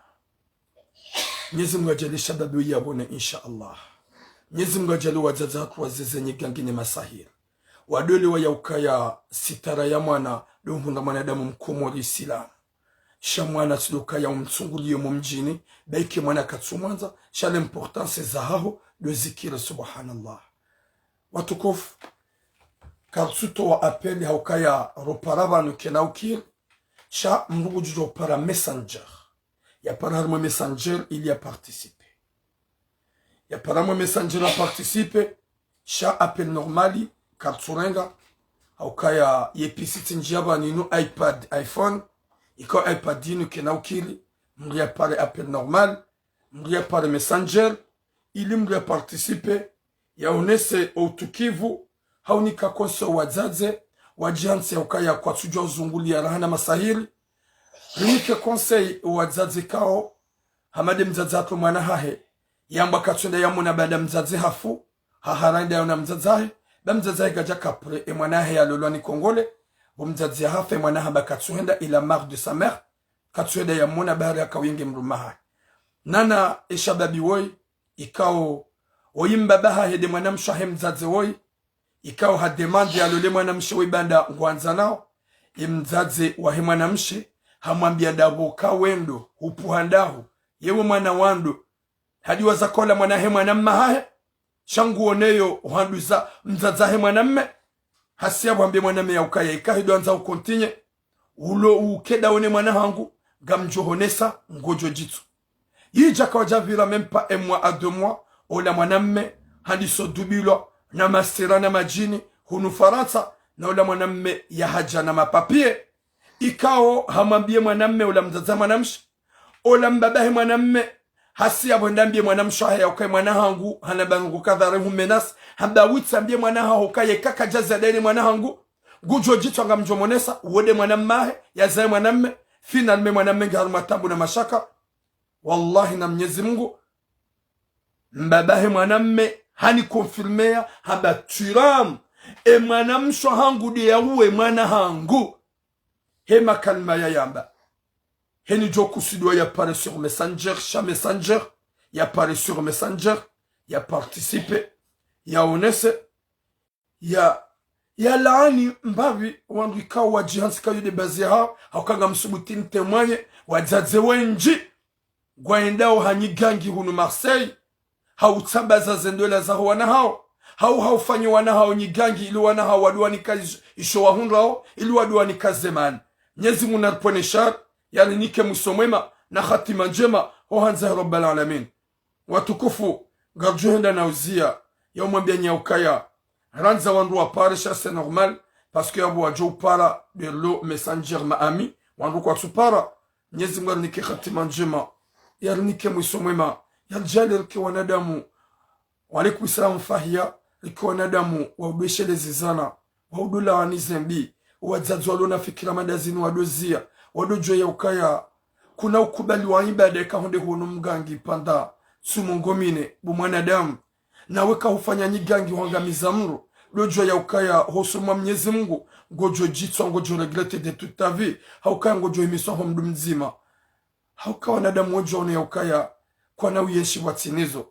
Mnyezi Mungu adjaanlie shababi uyabone, insha Allah. Mnyezi Mungu adjaanlie wadzadze hatru wazeze nyigangi ne masahiri. Wadole wa ya ukaya sitara ya mwana, ndo uhundra mwanadamu mkomori Isilamu. Sha mwana tsi ndo ukaya umtsunguliye mo mdjini, ba ike mwana katsumwandza, sha l'importance za haho, ndo zikiri, subhanallah. Watukufu, karitsutowa appel ha ukaya ropara pvanu kena ukiri, sha mndru ngudjo upara Messenger. Yapara harumwa Messenger ili ya participer. Yapara harumwa Messenger ya participer, sha appel normal, karitsurenga, ha ukaya ye pisi tsi ndjia pvanu inu iPad, iPhone, ikao iPad inu kena ukiri, mndru yapare appel normal, mndru yapare Messenger, ili mndru ya participer, yaonese o utukivu, ha unika conseil wadzadze, wadjihantsi ya ukaya kwatsudjuwa uzunguliya raha na masahiri. Rinike conseil wadzadze ikao, hama nde mdzadze hatru mwana hahe, yamba katsuenda yamona baanda mdzadze hafu, hahara enda yaona mdzadze hahe, ba mdzadze hahe kadja ka prêt, e mwana hahe yalolwa ni Kongole, bo mdzadze hafa, e mwana hamba katsuenda, il a marre de sa mère, katsuenda yamona ba hari aka wingi mdrume hahe. Nana e shababi woyi, ikao, woyi mbaba hahe nde mwanamshe wahe mdzadze woyi, ikao ha demande yalole mwanamshe woyi baanda ngwandzanao, e mdzadze wahe mwanamshe, hamwambia ndapvo ka wendo, hupvuha ndahu, yewe mwana wandru, hadiwaza kola mwana hahe mwanamme hahe, sha nguoneyo uhanduza mdzadze hahe mwanamme, hasiya pvwambie mwanamme ya ukaya ika hidjwandza ucontinuer, ulo ukenda one mwana hangu, ngamdjo honesa, ngodjo djitso. Yidja kawadja pvira même pas un mois à deux mois, ola mwanamme, handiso dubilwa, na masera na madjini, hunu Farantsa, na ola mwanamme yahadja na mapapier, ikao hamwambie mwanamme ola mdzadze mwanamshe, ola mbaba he mwanamme, hasiya pvo hwenda hambie mwanamshe wahe ya ukaya mwana hangu, hana bangu kadhare hu menace, hamba witsi ambie mwana haho ukaya eka kadja zaya daye ne mwana hangu, ngudjo djitso ngamdjo monesa, wo nde mwanamme hahe, yazaye mwanamme, finalement mwanamme nge harumwa taabu na mashaka. Wallahi na Mnyezi Mungu, mbaba he mwanamme, hani confirmea, hamba turam, e mwanamshe wahangu nde yauwe mwana hangu. He makalima yayamba. Heni djo kusudiwa yapare sur Messenger, sha Messenger, yapare sur Messenger, ya participer, yaonese, ya, yalaani mbapvi wandru ikao wadjihantsi ka yo nde bazi yahao, ha uka ngamsubutu ni témoigner, wadzadze wendji, ngwaendao ha nyigangi hunu Marseille, ha utsambaza ze ndola zaho wana hawo, hau haufanyo wana hao nyigangi, ili wana hao waduwanika ish-, isho wahundrao, ili waduwanika ze mali. Mnyezi Mungu naripvwene shari, yarinike mwiso mwema, na hatima ndjema, ho handza ya Rabbal Alamin. Watukufu, ngaridjo henda na uziya, ya umwambia nyi ya ukaya, randza wandru wapare, sha c'est normal, parce que yapvo wadjo upara, de lo messenger ma ami, wandru kwatsupara, Mnyezi Mungu yarinike hatima ndjema, yarinike mwiso mwema, yaridjaanlie rike wanadamu. Wa alaikum salam Fahiya, rike wanadamu wa udweshelezezana, wa udolaani zembi, wadzadze walo na fikira madazini wadoziya, wadojua ya ukaya, kuna ukubali wa ibada eka honde huono mgangi pvanda, tsumo ngomine, bo mwanadamu. Nawe kahufanya nyigangi hwangamiza mdru, dojua ya ukaya hosoni mwa Mnyezi Mungu, ngodjo djitswa, ngodjo regretter de toute ta vie, ha ukaya ngodjo himiswa ho mdru mdzima. Ha uka wanadamu wodjo ono ya ukaya, kwana uyenshi pvwatsina izo.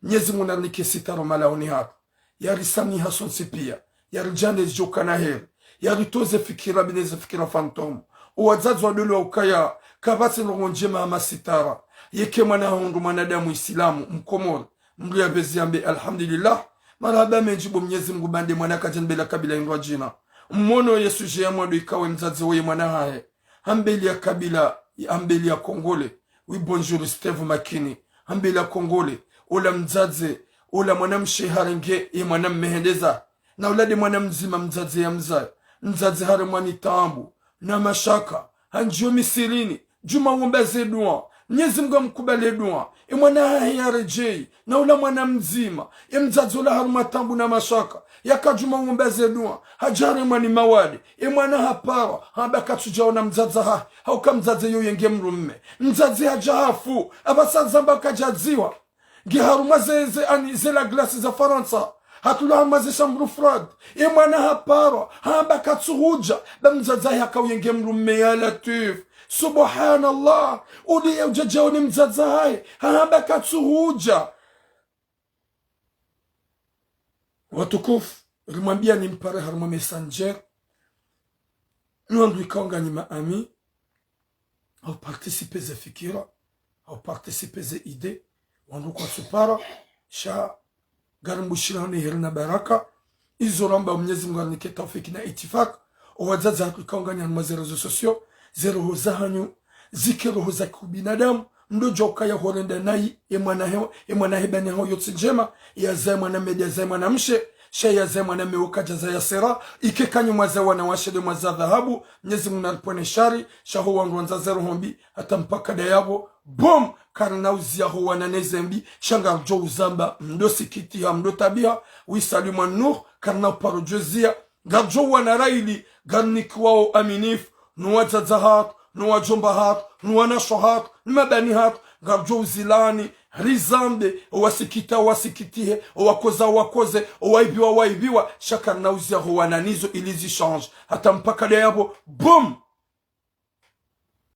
Mnyezi Mungu narinike sitara malaoni hatru. Yarisamiha sontsi pia. Yaridjaanlie zidjo kana heri. Yaritoze fikira bine ze fikira fantôme. Owadzadze wadole wa ukaya, kapvatsi ndrongo ndjema hama sitara. Yeke mwana haho ndo mwanadamu Isilamu, Mkomori, mdru yapvezi yambe, alhamdulillah. Marahaba mendji bo Mnyezi Mungu ba nde mwana kadja nibela kabila indrwadjina. Mmono ye sujet ya mwando ikawe mdzadze woye mwana hahe. Hambeli ya kabila, hambeli ya Kongole. Oui, bonjour, Steve Makini. Hambeli ya Kongole. Ola mdzadze, ola mwanamshe harenge ye mwanamme hendeza. Na ola nde mwana mdzima mdzadze ya mzaya. Mdzadze haremwa ni taabu na mashaka. Handjiyo misihirini. Djuma womba ze dua. Mnyezi Mungu amkubali dua. Ye mwana hahe yaredjeyi. Na ola mwana mdzima. Ye mdzadze ola harumwa taabu na mashaka. Yaka djuma womba ze dua. Hadja haremwa ni mawade. Ye mwana haparwa. Hamba katsudjaona mdzadze hahe. Ha uka mdzadze yo yenge mdrumme. Mdzadze hadja hafu. Apvasa zamba kadjadziwa. Nge harumwa ze, ze, ani, ze la glace za Farantsa. Hatula harumwa ze chambre froide. Ye mwana haparwa. Hamba katsuhudja. Ba mdzadze hahe haka uyenge mdrumme ya Latwif. Subhanallah. Uli ya udjadjao ni mdzadze hahe. Hamba katsuhudja. Watukufu, rimwambia ni mpare harumwa messenger. Ni wandru ikao nganyi ma ami. Hau participer ze fikira. Hau participer ze idée. Wandru kwatsupara. Sha ngarimbushirao ni heri na baraka. Izo ramba Mnyezi Mungu arinike taufiki na itifak. Owadzadze hatru ikao nganyi harumwa ze réseaux sociaux. Ze roho zahanyu. Zike roho za kiubinadamu. Mdodjua ukaya horenda nayi, ye mwana he, ye mwana he bani haho yotsi ndjema, yazaye mwanamme, yazaye mwanamshe, sha yazaye mwanamme wo kadjazaya sera, ike kanyi mwaza wanawashe nde mwaza dhahabu, Mnyezi Mungu naripvwene shari, sha ho wandru wandza ze roho mbi, hata mpaka ndayapvo, boom, karina uziya ho wana ne zembi, sha ngaridjo uzamba, mdosikitiha, mdotabiha, wisalimu wa nuh, karina uparo djo ziya, ngaridjo wana raili, ngarinikiwao aminifu, no wadzadze hatru, no wadjomba hatru, no wanashe hatru, ni mabani hatru, ngaridjo uzilaani, rizambe, owasikita, owasikitihe, owakoza, owakoze, owaibiwa, owaibiwa, sha karina uziya ho wana nizo ili zi change. Hata mpaka ndayapvo, boom!